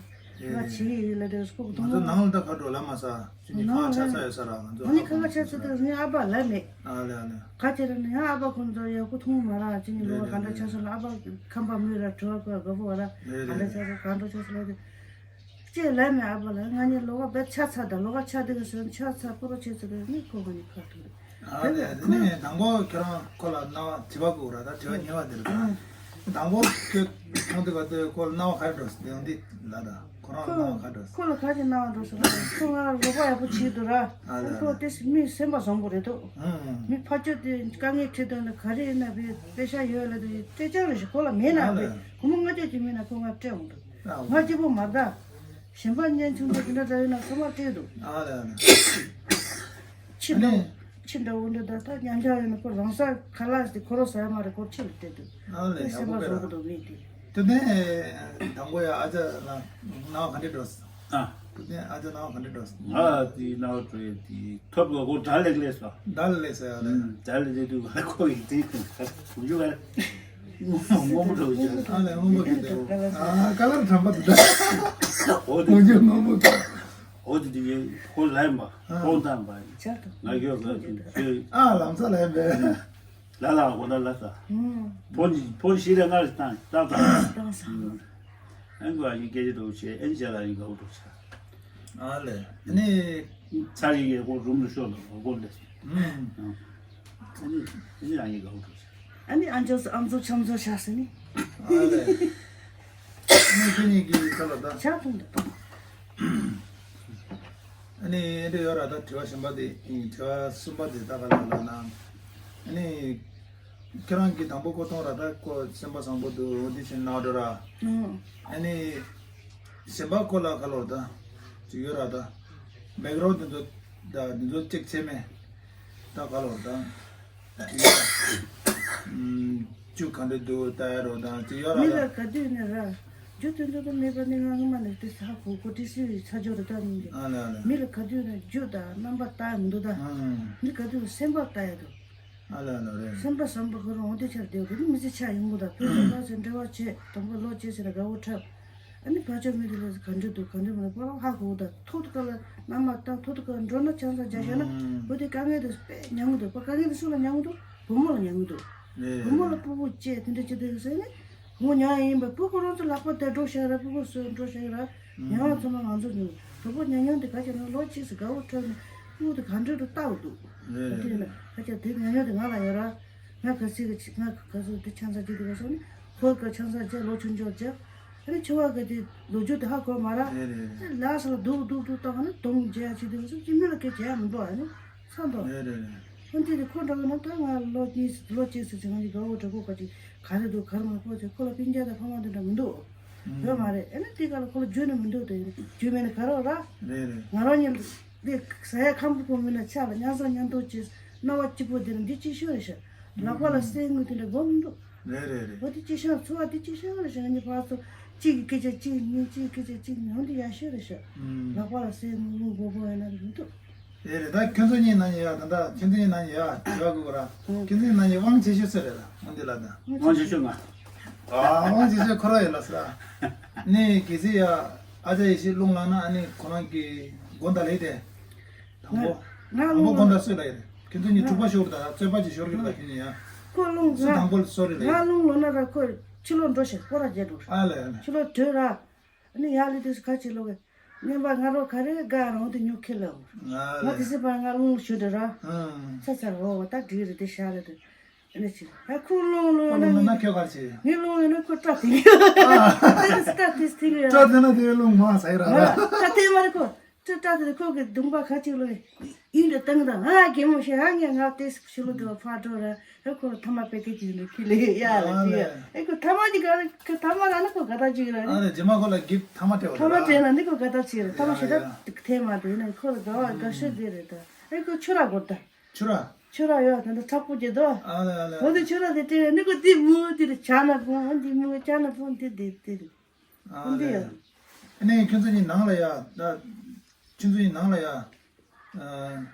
ཆི་ལ་དེ་སྐུ་ང་ཚོ་ནང་ལ་ད་ཁ་འགྲོ་ལ་མ་ས་ཅི་ནི་ཁ་ཆ་ས་ཡོད་ས་ར་ང་ཚོ་ཨ་ནི་ཁ་ཁ་ཆ་ས་དེ་ནི་ཨ་ཕ་ལ་མེད། ཨ་ལེ་ཨ་ལེ། ཁ་ཆེ་ར་ནི་ཨ་ཕ་ཁོང་ཚོ་ཡག་པོ་མཐོང་མ་ར་ཅི་ནི་ལོ་ག་ག་འདྲ་ཆ་ས་ལ་ཨ་ཕ་ཁམས་པ་མོས་ར་བྲོ་བ་ག་ག་པོ་བ་ར་ག་འདྲ་ཆ་ས་ག་འདྲ་ཆ་ས་ལ་དེ། ཅེས་ལབ་མེད་ཨ་ཕ་ལ་ང་གཉིས་ལོ་ག་བེད་ཆ་ཚ་ད་ལོ་ག་ཆ་དེ་ག་སོན་ཆ་ཚ་པོ་རོ་ཆེ་ཚ་དེ་ནི་ཁོ་ག་ནི་ཁ་ཐུག་རེད། ཨ་ལེ་དེ་ནི་དང་པོ་ཁྱོད་རང་ཁོ་ལ་རྣ་བ་དྲི་བ་དགོས་ར་ད་དྲི་བ་ཉེ་བ་དེ་རེད་ད། དང་པོ་ཁྱོད་ཁོང་དེ་ག་དེ་ཁོ་ལ་རྣ་བ་ག་རེ་འགྲོ་སི་དེ་འདི་ལ་ད་ཁོ་རང་ཁོ་རྣ་བ་ག་རེ་འགྲོ་སི། ཁོ་ལ་ག་ཅི་རྣ་བ་འགྲོ་སི་ལ་ཁོ་ང་ར་རོགས་པ་ཡག་པོ་བྱེད་འདུག་ར། ཨ་ལེ་ཨ་ཁོ་ལེ། དེ་སི་མི་སེམས་པ་བཟང་པོ་རེད་དོ། ཨང་། མི་ཕ་ཆོས་དེ་དཀའ་ངལ་འཕྲད་དོན་ལ་ག་རེ་ཡིན་ན་བས་པེ་ཤ་ཡོད་ལ་དེ་སྤྲད་ཅག་རེ་ཞིག་ཁོ་ལ་མེད་ན་ཨ་ལེ། བས་སྒོར་མོ་ལྔ་བརྒྱ་ཅིག་མེད་ན་ཁོ་ང་སྤྲད་འོང་འདུག་ཨ་ང་གཅིག་པོ་མ་གདའ། གཞན་པ་གཉེན་ཆུང་ཚོ་དེ་འདྲ་འདྲ་ཡོད་ན་ཚང་མ་སྤྲད་འདུག་ཨ་ལེ་ཨ་ལེ། ཕྱི་འདྲ་ཨ་ནི། ཕྱི་འདྲ་འོ་འདྲ་ད་ལྟ་ཉམས་ཆག་ཡོད་ན་ཁོ་རང་ས་ཁ་ལག་ཟེར་ཁོ་རང་ཟ་ཡ་མ་རེད་ཁོ་ཕྱི་ལ་སྤྲད་འདུག་ཨ་ལེ་ཡག་པོ་སེམས་པ་བཟོ་གི་འདུག་མི་དེ། དེ་ནས་དང་པོ་ཡ་ཨ་ཅག་ལ་རྣ་བ་ག་འདྲ་འགྲོ་སོང་། ཨ། དེ་ནས་ཨ་ཅག་རྣ་བ་ག་འདྲ་འགྲོ་སོང་། ང་དེ་རྣ་བ་འགྲོ་ཡ་དེ་ཐོབ་གོ་ཁོ་དགྲ་ལེགས་ལེགས་སོ། དགྲ་ལེགས་ལེགས་སོ་ཡ་ལེ། ཨུམ། དགྲ་ལེགས་ལེགས་དུས་ང་ཁོ་ཡི་དེ་གུང་ཆུ་ག་རེ། སྔོན་མོ་སྔོན་མོ་འགྲོ་ཡོད། ཨ་ལེ་སྔོན་མོ་གི་དེ། ཨ་ཀ་ལར་དྲན་པ་དེ་འདྲ། འོ་དེ་སྔོན་ཆུ་སྔོན་མོ་གི། འོ་དེ་དེ་ཡིན་ཁོ་ལ་ཡིན་པ། ཨ། ཁོང་དང་པ་ཡིན། ང་ཁྱོད་ལ་ཡིན། ཨ་ལམ་ས་ལ་ཡིན་པས། ལ་ལ་འོ་ན་ལ་ས། ཕོན་ཕོན་ཤི་རེ་ང་རེ་བཏང་བཏང་བཏང་། བཏང་ས། ཨན་ཁོ་ཨ་ཡིན་སྐད་ཆ་འགྲོ་བྱས་ཨན་ཅལ་ཨ་ཡིན་དགའ་བོ་འགྲོ་བྱ། ཨ་ལེ། ཨ་ནི། ཚར་ཡི་གེ་ཁོ་རུམ་ལ་ཤོར་ལ་ཁོ་ལེ། ཨ་ནི་ཨ་ནི་ཨ་ཡིན་དགའ་བོ་འགྲོ་བྱ། ཨ་ནི་ཨ་མཆོག་ཨ་མཆོག་ཆམ་ཆོག་བྱ་ཟེར་ནི། ཨ་ལེ། ཨ་ནི་ཁྱེད་གཉིས་ཀྱིས་ཚར་ལ་ད། ཆ་ཐུང་དུ་བཏང་། ཨ་ནི་འདི་ཡོད་ར་ད་དྲི་བ་གཞན་པ་དེ་དྲི་བ་གསུམ་པ་དེ་ད་ག་ལ་ལ་ན། ཨ་ནི། ཁྱེད་རང་གིས་དང་པོ་ཁོ་གཏོང་ར་ད་ཁོ་སེམས་པ་བཟང་པོ་འདུག་འོ་འདི་བྱས་ན་འགྲོ་ར། ཨང་། ཨ་ནི། གཞན་པ་ཁོ་ལ་ག་ལོར་ད། ཅིག་ཡོད་ར་ད། བེག་རོ་འདི་ཚོ་ད་འདི་ཚོ་ཅིག་བྱས་མེད། ད་ག་ལོར་ད། ཅིག་ཨམ། རྒྱུ་ག་འདྲ་འདུག་ལྟ་ཡ་རོ་ད་ཅིག་ཡོད་ར་མི་ད། ལ་ག་དུས་ནས་ར། རྒྱུ་དེ་ཚོ་ད་མེད་པ་ནི་ང་སྔོན་མ་ནས་དེ་ཧ་གོ་གོ་དེ་སུའི་ཚ་ཇོ་ར་ད་མིན་གྱི། ཨ་ལེ་ཨ་ལེ། མི་ལ་ག་དུས་ནས་རྒྱུ་དང་རྣམ་པ་ལྟ་ཡ་མི་འདུག་ད། ཨང་། མི་ག་དུས་སེམས་པ་ལྟ་ཡ་འདུག་ཨ་ལ་ལ་རེད། སེམས་པ་བཟང་པོ་ཁོ་རང་འོ་དེ་ཆར་བསྡད་དེ་མི་ཚེ་ཆགས་ཡོང་གི་དང་ཕན་ཚུན་ཕར་ཚུར་འབྲེལ་བ་བྱེད་དང་པོ་ལོ་བྱེད་ཟེར་ན་དགའ་བོ་འཁྲབ། ཨ་ནི་ཕར་ཕྱོགས་མི་དེ་ལ་ག་འདྲ་འདུག་ག་འདྲ་མི་འདུག་པ་ལ་ཧ་གོ་གི་དང་ཐོག་ཏུ་ཀ་ལ་མནའ་མ་བཏང་ཐོག་ཏུ་ཀ་ལ་འགྲོ་ན་ཆང་ས་རྒྱག་ཤེས་ན་ཨུམ། འོ་དེ་དཀའ་ངལ་དེ་དཔེ་མྱངས་གི་འདུག་པ་དཀའ་ངལ་དེ་སུ་ལ་མྱངས་གི་འདུག་བུ་མོ་ལ་མྱངས་གི་འདུག་རེད། བུ་མོ་ལ་སྤུ་གུ་སྐྱེས་དེ་འདྲ་བྱེད་དུས་ཟེར་ནས་ཧོ་ཉག་ཡིན་པ་སྤུ་གུ་རང་ཚོ་ལག་པ་དེ་འགྲོ་ཤེས་ར་སྤུ་གུ་སུ་འགྲོ་ཤེས་ར་ཉག་ཚང་མ་ང་ཚོ་ཉོ་དོ་པོ་ཉག་ཉོ་དེ་ག་བྱས་ན་ལོ་གཅིག་སུ་དགའ་བོ་འཁྲབ་ནས་སྤུ་གུ་དེ་ག་འདྲ་འགྲོ་ལྟ་བ་འདུག་རེད། དེ་ན་ཁ་ཆ་དེ་ཉག་ཉོ་དེ་ང་ལ་ཡོད་ར། ང་ག་ཚིག་གི་ང་ག་ཚོད་དེ་ཆང་ས་ཅིག་དེ་ག་སོང་ནས་ཧོ་ག་ཆང་ས་ཅིག་ལོ་ཆུང་ཆོག་ཅིག་ཨ་ནི་ཆུ་བ་ག་དེ་ལོ་རྒྱུས་དེ་ཧ་གོ་མ་ར། རེད་རེད་རེད། ལ་ས་ལ་དུག་དུག་དུག་བཏང་ནས་དུང་རྒྱ་ཆེ་དེ་ག་སོང་ཅི་མི་ལ་སྐད་ཆ་ཡ་མི་འདུག་ཨ་ནི་ཚ་འདུག་རེད་རེད་རེད། ཨ་འདི་དེ་ཁོ་འདྲ་བ་ན་ད་ང་ལོ་གཉིས་ལོ་གཅིག་ཙམ་ཅིག་ང་གི་དགའ་བོ་གྲོགས་པོ་ག་ཅིག་ག་རེ་འདུག་ག་རེ་མ་གོ་ཅིག་ཁོ་ལ་སྤུན་ཀྱག་དང་ཕ་མ་དེ་འདྲ་མི་འདུག་ཡོད་མ་རེད། ཨ་ནི་དེ་ག་ལ་ཁོ་ལ་རྒྱུས་ནི་མི་འདུག་དེ་རྒྱུས་མེད་ནི་ག་རེ་ར། རེད་རེད། ང་རང་ཉིད་དེ་ཟ་ཡ་ཁམ་བུ་གོ་མིན་ན་ཆ་ལ་ཉ་ས་ཉ་མདོག་ཅིག་སྣང་བ་སྐྱིད་པོ་དེ་ལ་འདི་ཅི་ཤོད་རེད་ཤག་ལག་པ་ལ་སེན་དངུལ་དེ་འདྲ་དགོས་མི་འདུག་རེད་རེད་རེད། འོ་དེ་ཅི་ཤོད་འཚོ་བ་དེ་ཅི་ཤོད་རེད་ཤག་ངས་ཕར་ཚུར་གཅིག་གི་སྐད་ཆ་གཅིག་ཉིན་གཅིག་གི་སྐད་ཆ་གཅིག་ཉིན་འོ་འདི་ཡག་ཤོས་རེད་ཤག་ལག་པ་ལ་སེན་དངུལ་དགོས་དགོས་ཡོད་ན་མི་འདུག་རེད་རེད། ད་ཁྱོད་ཚོ་གཉིས་ནང་ཡ་ད་ད་ཁྱོད་ཚོ་གཉིས་ནང་ཡ་དྲི་བ་དགོས་ར། ཁྱོད་ཚོ་གཉིས་ནང་ཡ་དབང་ཆེ་ཤོས་སུ་རེད་ལ་འོ་འདི་ལ་ད། དབང་ཆེ་ཤོས་ང་། ཨ་དབང་ཆེ་ཤོས་ཁོ་ར་ཡོད་ལ་ས། ནས་གལ་སྲིད་ཡ་ཨ་ཅག་ཡེ་ཤེས་རླུང་ལངས་ན་ཨ་ནི་ཁོ་རང་གི་དགོན་ད་ལས་དེ། དང་པོ། ང་དང་པོ་དགོན་ད་སུས་ལ་ཡོད་རེད། ཁྱོད་ཚོ་གཉིས་དྲུག་པ་ཤོར་ད་རྩོད་པ་ཅིག་ཤོར་གི་ལ་ཁྱོད་གཉིས་ཡ། ཁོ་རླུང་སུ་དང་པོ་ལ་སོ་རེད་ལ་ཡོད། ང་རླུང་ལོ་ན་ར་ཁོ་ཕྱི་ལོགས་འགྲོ་ཤག་སྐོར་ར་རྒྱག་འགྲོ་ཤག་ཨ་ལ་ཡ་ལ། ཕྱི་ལོགས་བྲོས་ར། ཨ་ནི་ཡར་ལི་དུས་སུ་ཁ་ཆེ་ལོག་གི། སྨྱོན་པ་ང་རོ་ག་རེ་དགའ་རང་དུ་ཉོ་ཁེ་ལ། ང་ལ་དེ་སྲིད་པ་ང་རླུང་ཞུ་དུ་ར། ཨང་། ཚ་ཚ་རོ་བ་ད་འགྲིག་རེད་དེ་ཤ་རེད་དེ། ཨ་ནི་ཅི་ཨ་ཁུ་རླུང་རླུང་ཁོ་ན་རླུང་ན་ངས་ཁྱོད་ག་རེ་བྱེད། ངས་རླུང་ཡོད་ན་ཁོ་སྐྲ་དེ་ཡོད། ཨ། དེ་སྐྲ་དེ་དེ་ཡོད། སྐྲ་དེ་ན་དེ་རླུང་མ་ཟ་ཡི་ར་ར། སྐྲ་དེ་མ་རེད་ཁོ། སྐྲ་སྐྲ་དེ་ཁོ་གི་གདོང་པ་ཁ་ཅིག་ལོ། ཡིན་དུ་བཏང་དང་ང་རྒན་མོ་ཞེ་ཧ་ངས་ང་དེ་ཕྱི་ལོ་དུ་ཕ་འགྲོ་ར། ཨེ་ཁོ་ཐ་མ་པེ་ཀེ་ཅིག་ནས་ཁྱི་ལས་ཡ་ལ་ཅི་ཡ། ཨེ་ཁོ་ཐ་མ་ཅིག་ག་ཁོ་ཐ་མ་ར་ན་ཁོ་ག་ད་ཅིག་ར་ནི། ཨ་རེ་རྗེས་མ་ཁོ་ལ་གིབ་ཐ་མ་སྤྲད་པ་ཐ་མ་རེད་སྤྲད་ན་ནི་ཁོ་ག་ད་ཅིག་ར་ཐ་མ་ཞེ་ད་ཐེ་མ་དེ་ནི་ཁོ་ལ་ག་བ་ག་ཤོད་དེ་རེད་ད། ཨེ་ཁོ་ཆུ་ར་གོ་ད། ཆུ་ར། ཆུ་ར་ཡོད་ད་ད་ཁྲག་པོ་རྒྱས་དོ། ཨ་ལེ་ཨ་ལེ། འོ་དེ་ཆུ་ར་དེ་སྤྲད་ནི་ཁོ་དེ་མུ་དེ་ར་ཆ་ན་ཕུང་འོ་དེ་མུ་ཆ་ན་ཕུང་དེ་དེ་དེ་རེད། ཨ་འོ་དེ་ལེ། ཡ། ཨ་ནི་ཁྱོད་ཚོ་གཉིས་ནང་ལ་ཡ་ད། ཁྱོད་ཚོ་གཉིས་ནང་ལ་ཡ། ཨ།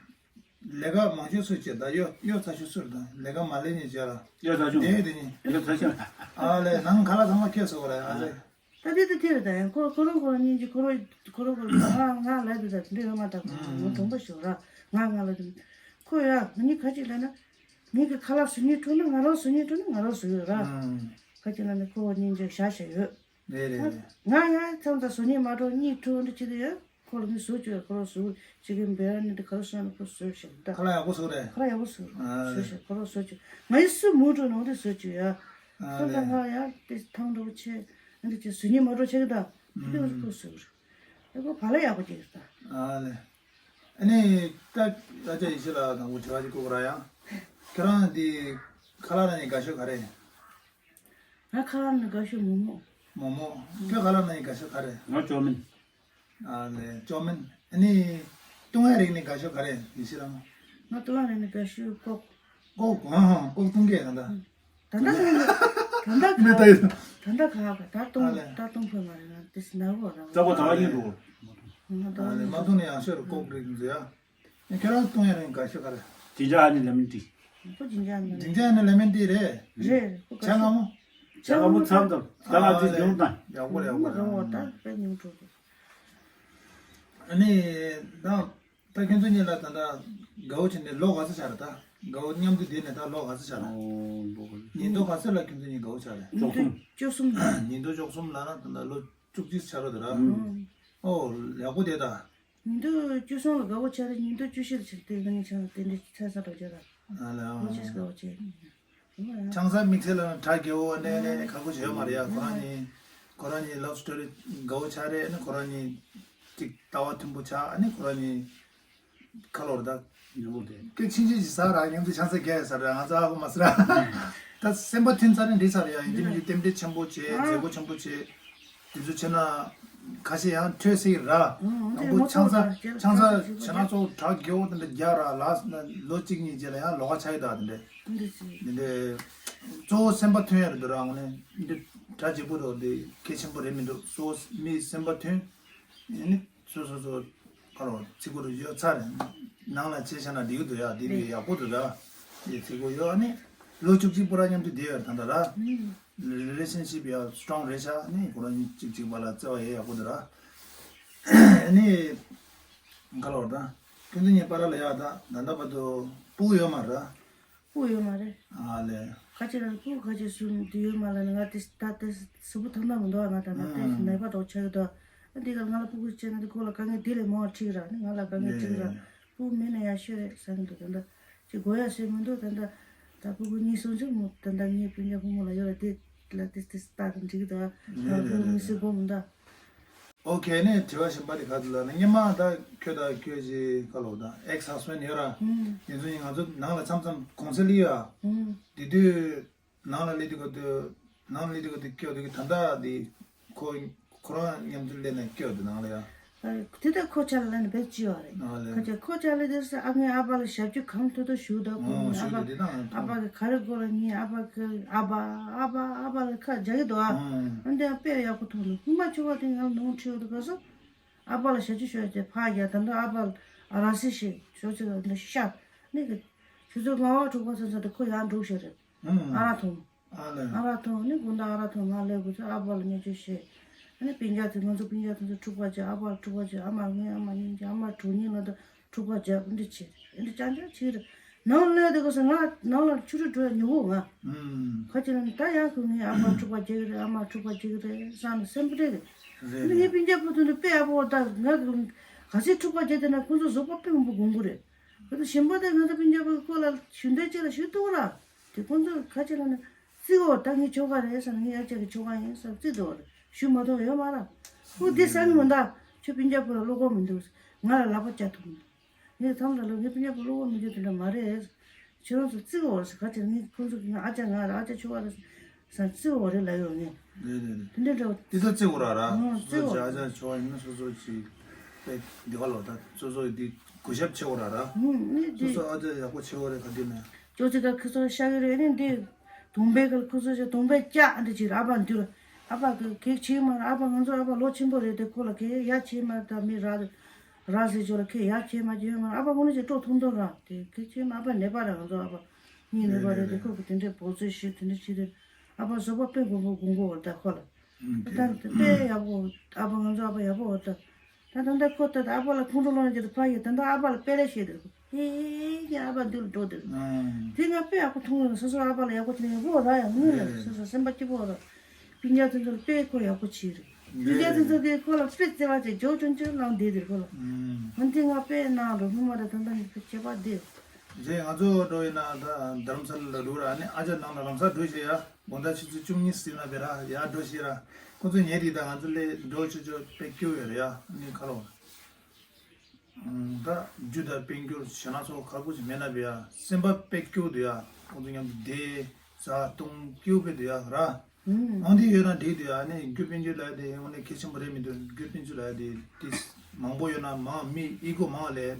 ལས་ཀ་མང་ཤོས་སུ་བྱེད་ད་གཡོ་གཡོ་ཚ་ཤོས་སུ་རེད་ད་ལས་ཀ་མ་ལས་ཉེ་བྱས་ལ། གཡོ་ཚ་ཤོས། དེ་དེ་ཉིན། གཡོ་ཚ་ཤོས། ཨ་ལས་ནང་ཁ་ལག་ཚང་མ་ཁྱེར་སོང་བ་རེད་ཨ་ལས། ད་དེ་དེ་དེ་རེད་ད་ཡང་ཁོ་ཁོ་རང་ཁོ་རང་སྙིང་རྗེ་ཁོ་རང་ཁོ་རང་ཁོ་རང་ང་ང་ལབ་དུས་ད་དེ་འདྲ་ཡོད་མ་ད་ཁོ་ངོ་དྲང་པོ་ཞུ་ར་ང་ང་ལབ་དུས་ཁོ་ཡ་ང་གཉིས་ཁ་ཅིག་ལབ་ན་ངེད་ཀྱི་ཁ་ལག་ཟུར་ཉན་འཁྲུག་ན་ང་རང་ཟུར་ཉན་འཁྲུག་ན་ང་རང་ཟུར་ཡོད་ར། ཁ་ཅིག་ལབ་ན་ཁོ་སྙིང་རྗེ་བཞག་བཞག་ཡོད། རེད་རེད་རེད། ང་ཡང་ཚང་ཚང་བཟོ་ཉེས་མ་འགྲོ་གཉིས་འཁྲུག་འདྲ་བྱེད་དུ་ཡོད། ཁོ་ལ་ངས་བཟོ་བཅུག་ཡོད་ཁོ་རང་བཟོ་བྱེད་ཀྱི་འབད་ནི་འདི་ག་རེ་བཟོས་ན་ཁོ་བཟོས་ཤག་ད། ཁ་ལག་ཡག་པོ་བཟོ་རེད། ཁ་ལག་ཡག་པོ་བཟོ་ཨ་བཟོས་ཤག་ཁོ་རང་བཟོ་བཅུག་ང་ཡི་སུ་མུ་འགྲོ་ནང་དུ་བཟོ་བཅུག་ཡ། ཨ་ཚང་ཚང་ལེ། ང་ཡང་དེ་ཐང་འགྲོ་བྱེད་འདི་བྱེད་བཟོ་ཉེས་མ་འགྲོ་བྱེད་ཀྱི་ད། དེ་ཁོ་བཟོ་རེད། ཨེ་ཁོ་བ་ལ་ཡག་པོ་བྱེད་ཀྱི་ད། ཨ་ལེ། ཨ་ནི་ད་ཨ་ཅག་ཡེ་ཤེས་ལགས་དང་པོ་དྲི་བ་ཅིག་བཀོད་གོ་ར་ཡ། ཁྱེད་རང་འདི་ཁ་ལག་ནང་ནས་དགའ་ཤོས་ག་རེ། ང་ཁ་ལག་ནས་དགའ་ཤོས་མོག་མོག་མོག་མོག་ཁྱོད་ཁ་ལག་ནང་ནས་དགའ་ཤོས་ག་རེ། ང་ཅོ་མིན། ཨ་ལེ་ཅོ་མིན། ཨ་ནི། བཏུང་ཡ་རིགས་ནས་དགའ་ཤོས་ག་རེ་ཡིན་ཤི་རང་། ང་བཏུང་ཡ་རིགས་ནས་དགའ་ཤོས་ཀོག་ཀོག་ཨ་ཧ་ཀོག་བཏུང་གི་ད་ལྟ། ད་ལྟ་ད་ལྟ་མི་ད་ཡོད། ད་ལྟ་ག་ག་ད་བཏུང་ཨ་ལེ། ད་བཏུང་ཕོད་མ་རེད་ང་དེ་སི་ན་བོ་ར་ཙག་པོ་ད་བ་ཡིན་འགྲོ། ང་ད་ཨ་ལེ་མ་བཏུང་ནས་ཡང་ཤོར་ཀོག་རིགས་འཛུལ་ཡ། ཁྱེད་རང་བཏུང་ཡ་རིགས་དགའ་ཤོས་ག་རེ། ཇིན་ཇར་ཧ་ནི་ལེ་མོན་ཊི། ཁོ་ཇིན་ཇར་ཧ་ནི་ཇིན་ཇར་ཧ་ནི་ལེ་མོན་ཊི་རེད། རེད་ཁོ་ཇ་དགའ་ཤོས། མངར་མོ། ཇ་མངར་མོ་ཚམ་ཙམ་ད་ང་ཨ་ཅིག་ལེ་ཉུང་དང་། ཡག་པོ་རེད་ཡག་པོ་རེད། རོ་ད་དཔེ་ཉུང་འགྲོ་གི། ཨ་ནི་ད་ད་ཁྱོད་ཚོ་གཉིས་ལ་ད་ད་དགའ་བོ་བྱས་ནས་ལོ་ག་ཚོད་ཆགས་རེད་ད། དགའ་བོ་མཉམ་དུ་བསྡད་ནས་ད་ལོ་ག་ཚོད་ཆགས་རེད། ཨོ་ལོ་ག་ཚོད། ཉིས་སྟོང་ག་ཚོད་ལ་ཁྱོད་ཚོ་གཉིས་དགའ་བོ་ཆགས་རེད། བཅུ་གསུམ། ཉིས་སྟོང་བཅུ་གསུམ་ལ་ན་ད་ད་ལོ། བཅུ་གཅིག་ཆགས་རོགས་དེ་ར། ཨོ་ཡག་པོ་དེ་ད། ཉིན་དུ་བཅུ་གསུམ་ལ་དགའ་བོ་ཆགས་རེད། ཉིན་དུ་བཅུ་བཞི་ལ་ཆགས་དེ་ང་ནི་ཆགས་དེ་འདྲའི་ཆགས་ས་འགྲོ་རྒྱུ་ར། ཨ་ལ་ཨོ་ཆེས་དགའ་བོ་ཆེ། ཆང་ས་དམིགས་བསལ་ལ་གྲ་རྒྱས་བོ་ནས་ནས་ཁག་པོ་བྱེད་ཡོད་མ་རེད་ཡ། ཁོ་རང་གཉིས་ཁོ་རང་གཉིས་ལབ་སི་ཊོ་རི་དགའ་བོ་ཆགས་རེད། ཨ་ནི་ཁོ་རང་གཉིས་ཅིག་ལྟ་བ་མཐུན་པོ་ཆགས། ཨ་ནི་ཁོ་རང་གཉིས་ཁ་ལོར་ད། ཉོ་དེ། སྐད་ཆིང་ཆིང་ཞིག་ཟ་ར། མཉམ་དུ་ཆང་ས་རྒྱག་ཡ་ཟ་ར། ང་ཚོ་ཨ་ཁུ་མ་ཟ་ར། ད་སེམས་པ་མཐུན་ཚར་ནས་འགྲིག་ཚར་ཡ། ཡིན་གཅིག་མིན་གཅིག་རྟེན་འབྲེལ་ཆེན་པོ་བྱེད། མཛད་སྒོ་ཆེན་པོ་བྱེད། དེ་ཚོ་བྱས་ན་ཁ་ཤས་ཡང་ཐོས་སྲིད་ར། ཨང་། དང་པོ་ཆང་ས་ཆང་ས་བྱས་ན་གཙོ་བོ་གྲ་རྒྱས་པོ་དེ་འདྲ་རྒྱག་ར། ལ་ལོ་གཅིག་གཉིས་རྗེས་ལ་ཡང་ལོགས་ཀ་ཆགས་ཡི་ད་དེ་འདྲ། འདི་འདྲ་གཙོ་བོ་སེམས་པ་མཐུན་ཡ་རེད་འདུག་ར། དངོས་གནས་འདི་གྲ་རྒྱས་པོ་རེད། འདི་གལ་ཆེན་པོ་རེད་མི་འདུག་སོ་མི་སེམས་པ་མཐུན། ཨ་ནི་སོ་སོ་སོ་ཁ་ལོ་ཚིག་གུ་རུ་ཡོད་ཚར་རེད། ནང་ལ་བྱས་བྱས་ན་འགྲིག་གི་འདུག་ཡ། འདི་ལས་ཡག་པོ་འདུག་ད། འདི་ཚིག་གུ་ཡོད། ཨ་ནི་ལོ་བཅུ་གཅིག་པོ་ར་མཉམ་དུ་བསྡད་ཡོད་ད་ད་ར། རི་ལེ་ཤན་ཤིབ་ཡ་སི་ཊོང་རེད་ཤག་ཨ་ནི་ཁོ་རང་གཉིས་གཅིག་གཅིག་བར་ལ་བརྩེ་བ་ཡོད་ཡག་པོ་འདུག་ར། ཨ་ནི་ཁ་ལོ་ད་ཁྱོད་ཚོ་གཉིས་བར་ལ་ཡ་ད་ད་ལྟ་བར་དུ་སྤུ་གུ་ཡོད་མ་རེད། སྤུ་གུ་ཡོད་མ་རེད། ཨ་ལས། ཁ་ཆེ་རང་སྤུ་གུ་ཁ་ཆེ་སུ་འདི་ཡོད་མ་ལ་ནི་ང་དེ་ད་དེ་གཟུགས་པོ་ཐང་ཐང་མི་འདུག་ང་ད་ང་དེ་ཨང་། ནད་པ་འདྲ་ཆགས་ཀྱི་འདུག་ཨ་འདི་ག་ང་ལ་སྤུ་གུ་བྱས་ན་འདི་ཁོ་ལ་དཀའ་ངལ་དེ་ལས་མང་བ་འཁྲིག་ར། ནི་ང་ལ་དཀའ་ངལ་འཁྲིག་ར། ཨེ། སྤུ་གུ་མེད་ན་ཡག་ཤོས་རེད་བསམ་གྱི་འདུག་ད་ལྟ་ཅི་དགོས་ཡ་ཟེར་མི་འདུག་ད་ལྟ་ད་སྤུ་གུ་གཉིས་སོང་ཚེ་མོ་ད་ལྟ་ངའི་སྤུན་ཀྱག་བུ་མོ་ལ་ཡོད་ར། དེ་ལ་དེ་དེ་ལྟ་དང་འགྲིག་གི་འདུག་ཨེ། ང་སྤུ་གུ་མི་སྲིད་སྒོ་མི་འདའ། ཨོ་ཁེ། ནས་དྲི་བ་གཞན་པ་དེ་ག་ཚོད་ལ་ནི་སྔོན་མ་ད་ཁྱོད་ད་ཁྱོད་ཀྱི་ཁ་ལོ་ད་ཨེག་སི་ཧས་བྷེན་ཌི་ཡོད་ར། ཨུམ། དེ་ཚོ་ཡིན་ང་ཚོ་ནང་ལ་མཚམས་མཚམས་གུང་སེང་སླེབས་ཡ། ཨུམ། དེ་དུས་ནང་ལ་སླེབས་དུས་ག་དུས་ནང་ལ་སླེབས་དུས་ག་དུས་སྐྱོ་དུས་ད་ལྟ་དེ་ཁོ་ཁོ་རང་མཉམ་དུ་སླེབས་ན་སྐྱོ་དུས་ནང་ལ་ཡ། དེ་ལྟར་ཁོ་ཆ་ལ་ལ་ནི་བེད་ཅི་བ་རེད། ཨ་ལས། ཁོ་ཆ་ཁོ་ཆ་ལ་དེ་ས་ཨ་ངའི་ཨ་ཕ་ལ་ཞབས་ཕྱི་གང་ཐུབ་ཐུབ་ཞུ་ད་ཁོ། ཨོ་ངའི་ཨ་ཞུ་ཕ་དེ་དེ་དང་ཨ་ཕ་གི་ག་རེ་དགོས་ལ་ངའི་ཨ་ཕ་གི་ཨ་ཕ་ཨ་ཕ་ཨ་ཕ་ལ་ཁ་རྒྱག་གི་འདུག་ཨ། ཨོ། ཨ་འདི་དཔེ་ཡག་པོ་མཐོང་འདུག་སྔོན་མ་ཆུང་བ་དེ་ང་ལ་ནོར་འཁྲུལ་འདུག་ག་སོ། ཨ་ཕ་ལ་ཞབས་ཕྱི་ཞུ་ཡ་དེ་ཕ་རྒྱག་ད་འདི་ཨ་ཕ་ལ་ཨ་ར་སི་ཞིག་ཞོ་ཚིག་ལ་འདི་ཤ་ནི་གི་ཆུ་ཚོད་ལྔ་པ་དྲུག་པ་ཚོ་ཚོ་དེ་ཁོ་ཡར་འགྲོ་ཤེས་རེད། ཨ་ར་འཐུང་། ཨ་ལས། ཨ་ར་འཐུང་ནི་དགོང་དག་ཨ་ར་འཐུང་ང་ལས་དགོས་ཚེ་ཨ་ཕ་ལ་བརྙས་བཅོས་བྱེད། ཨ་ནི་སྤུན་ཀྱག་ཚོ་ང་ཚོ་སྤུན་ཀྱག་ཚོ་ཚོ་འཁྲུག་པ་བྱེད། ཨ་ཕ་ལ་འཁྲུག་པ་བྱེད། ཨ་མ་ངའི་ཨ་མ་སྙིང་རྗེ། ཨ་མ་གྲོངས་ཉིན་ལ་ད་འཁྲུག་པ་བྱེད། འདི་བྱེད་འདི་ཅང་ཅང་བྱེད་རེད། ནང་ལས་དེ་གོ་ས་ང་ནང་ལ་ཆུ་རུ་འགྲོ་ཉོ་གོ་ང་། ཨུམ། ཁ་ཅིག་ལ་ནི་ད་ཡང་ཁོ་ངའི་ཨ་ཕ་འཁྲུག་པ་བྱེད་ཀྱི་རེད། ཨ་མ་འཁྲུག་པ་བྱེད་ཀྱི་རེད་བསམ་ནས་སེམས་པ་རེད། རེད་འདི་ངའི་རེད། སྤུན་ཀྱག་པོ་ཚོ་འདི་དཔེ་ཡག་པོ་ད་ང་ག་ཚོད་འཁྲུག་པ་བྱེད་དེ་ན་ཁོ་ཚོ་བཟོད་པ་དཔེ་མང་པོ་སྒོམ་གི་རེད། ཁོ་ཚོ་གཞན་པ་དང་ང་ཚོ་སྤུན་ཀྱག་པོ་ཁོ་ལ་ཞུ་འདོད་ཅིག་ལ་ཞུ་ཐུབ་ར། དེ་ཁོ་ཚོ་ཁ་ཅིག་ལ་ནི་བརྩི་གོ་ད་ངའི་ཁྱོ་ག་རེད་བསམ་ངའི་ཨ་ཅག་གི་ཁྱོ་ག་ཡིན་བསམ་བརྩི་འདུག་རེད། ཞུ་མ་ཐུབ་ཡོད་མ་ར། ཁོ་འདི་བསམ་གི་མི་འདུག་ཁྱོད་སྤུན་ཀྱག་པོ་ལ་བློ་ཁོག་མི་འདུག་ང་ལ་ལག་པ་བཅག་ཐུབ་མི་འདུག་ངས་མཚམས་ལ་ལོ་ངའི་སྤུན་ཀྱག་པོ་བློ་ཁོག་མི་འདུག་དེ་འདྲ་མ་རེད། ཁྱེད་རང་ཚོ་བརྩི་གོ་ར་ཟེར་ཁ་ཅིག་ངའི་ཁོ་ཚོ་གི་ང་ཨ་ཅག་ང་ར་ཨ་ཅག་ཁྱོ་ག་ར་ཟེར་བརྩི་གོ་རེད་ལབ་ཡོད་ངས། རེད་རེད་རེད། དེ་འདྲ་འདྲ་བོ། དེ་ཚོ་བརྩི་གོ་ར་ར། ཨང་། བརྩི་གོ་ར། སོ་སོ་ཅིག་ཨ་ཅག་ཁྱོ་ག་ཡིན་ན་སོ་སོ་ཅིག་དཔེ་འདི་ག་ལོ་ད་སོ་སོ་འདི་གུས་ཞབས་བྱེད་གོ་ར་ར། ཨང་། ནི་སོ་འདི་སོ་ཨ་ཅག་ཡག་པོ་བྱེད་གོ་རེད་ག་དུས་ནས། ཅོ་ཅི་ད་ཁི་ཚོ་ཤ་གི་རེད་ནི་འདི། དུང་པའི་གི་ཁོ་ཚོ་ཞིག་དུང་པའི་ལྕགས་འདི་ཅིག་ར་ཨ་ཕ་འདུལ། ཨ་ཕ་གི་གེགས་བྱེད་མ་ར་ཨ་ཕ་ང་ཚོ་ཨ་ཕ་ལོ་ཆེན་པོ་རེད་དེ་ཁོ་ལ་གེགས་ཡ་བྱེད་མ་ར་ད་མི་ར། ར་ཟེར་ཅོ་ལ་ཁེ་ཡ་ཁེ་མ་ཁེ་མ་ཨ་ཕ་ངོ་ནས་ཅིག་སྤྲོ་ཐུང་ཐུང་ར་དེ་ཁེ་ཁེ་མ་ཨ་ཕ་ནད་པ་ར་ང་ཚོ་ཨ་ཕ་གཉིས་ནད་པ་རེད་དེ་ཁོ་གི་དེ་འདྲའི་འབོ་རྩོད་ཞིག་དེ་འདྲ་བྱེད་དེ་ཨ་ཕ་བཟོད་པ་དཔེ་མགོ་མགོ་མགོ་མགོ་བར་ད་ཁོ་ལ་ད་དཔེ་ཡག་པོ་ཨ་ཕ་ང་ཚོ་ཨ་ཕ་ཡག་པོ་བར་ད་ད་ད་ད་ཁོ་ད་ཨ་ཕ་ལ་ཁོང་ཁྲོ་ལངས་ཀྱི་ཕ་ཡི་ད་ད་ཨ་ཕ་ལ་དཔེ་ར་བཤད་དེ། ཧེ་ཧེ་ཨ་ཕ་འདི་ལ་འགྲོ་དེ། དེ་ང་དཔེ་ཡག་པོ་མཐོང་ཡོད། སོ་སོ་ཨ་ཕ་ལ་ཡག་པོ་བྱེད་ན་ཡག་པོ་ར་ཡང་ངུས་ལ་སོ་སོ་སེམས་པ་སྐྱིད་པོ་ར། སྤུན་ཀྱག་དེ་ཚོ་ལ་དཔེ་ཁོ་ཡག་པོ་བྱེད་རེད། སྤུན་ཀྱག་དེ་ཚོ་གིས་ཁོ་ལ་དཔེ་བརྩེ་བ་བྱེད་ཇོ་ཆུང་ཆུང་ལངས་བསྡད་དེ་ཁོ་ལ། ང་དེ་ང་དཔེ་གནང་རོགས་སྔོན་མ་ར་ད་ལྟ་ནི་དཔེ་ཁྱད་པར་བསྡད། རྗེས་ང་ཚོ་འགྲོ་ཡིན་ན་ད་རྡ་རམ་ས་ལ་ལ་འགྲོ་ར་ནི་ཨ་ཅག་ནང་ལ་རམ་ས་འགྲོ་ཤེས་ཡ། དགོང་དག་ཆུ་ཚོད་བཅུ་གཉིས་ཟིན་ན་བེ་ར་ཡར་འགྲོ་ཤེས་ར། ཁོ་ཚོ་ཉལ་དེ་ད་ང་ཚོ་ལས་འགྲོ་ཆུ་ཚོད་དཔེ་སྐྱོ་ཡོད་རེད་ཡ་ནི་ཁ་ལོ། ད་རྒྱུ་དང་དཔལ་འབྱོར་ཞེ་ན་ཚོ་ཁག་པོ་ཞིག་མེད་ན་བེ་ཡ་སེམས་པ་དཔེ་སྐྱོ་འདུག་ཡ། ཁོང་ཚོ་མཉམ་དུ་བསྡད་ཟ་བཏུང་སྐྱིད་པོ་འདུག་ཡ་ར། ཨང་། འདི་ཡོད་ན་འགྲིག་འདུག་ཡ། ནི་རྒྱུ་དཔལ་འབྱོར་ལ་དེ་ཡང་ནི་གལ་ཆེན་པོ་རེད་མི་འདུག་རྒྱུ་དཔལ་འབྱོར་ལ་དེ་དེ་མང་པོ་ཡོད་ན་མང་མི་ཨི་གོ་མང་ལས་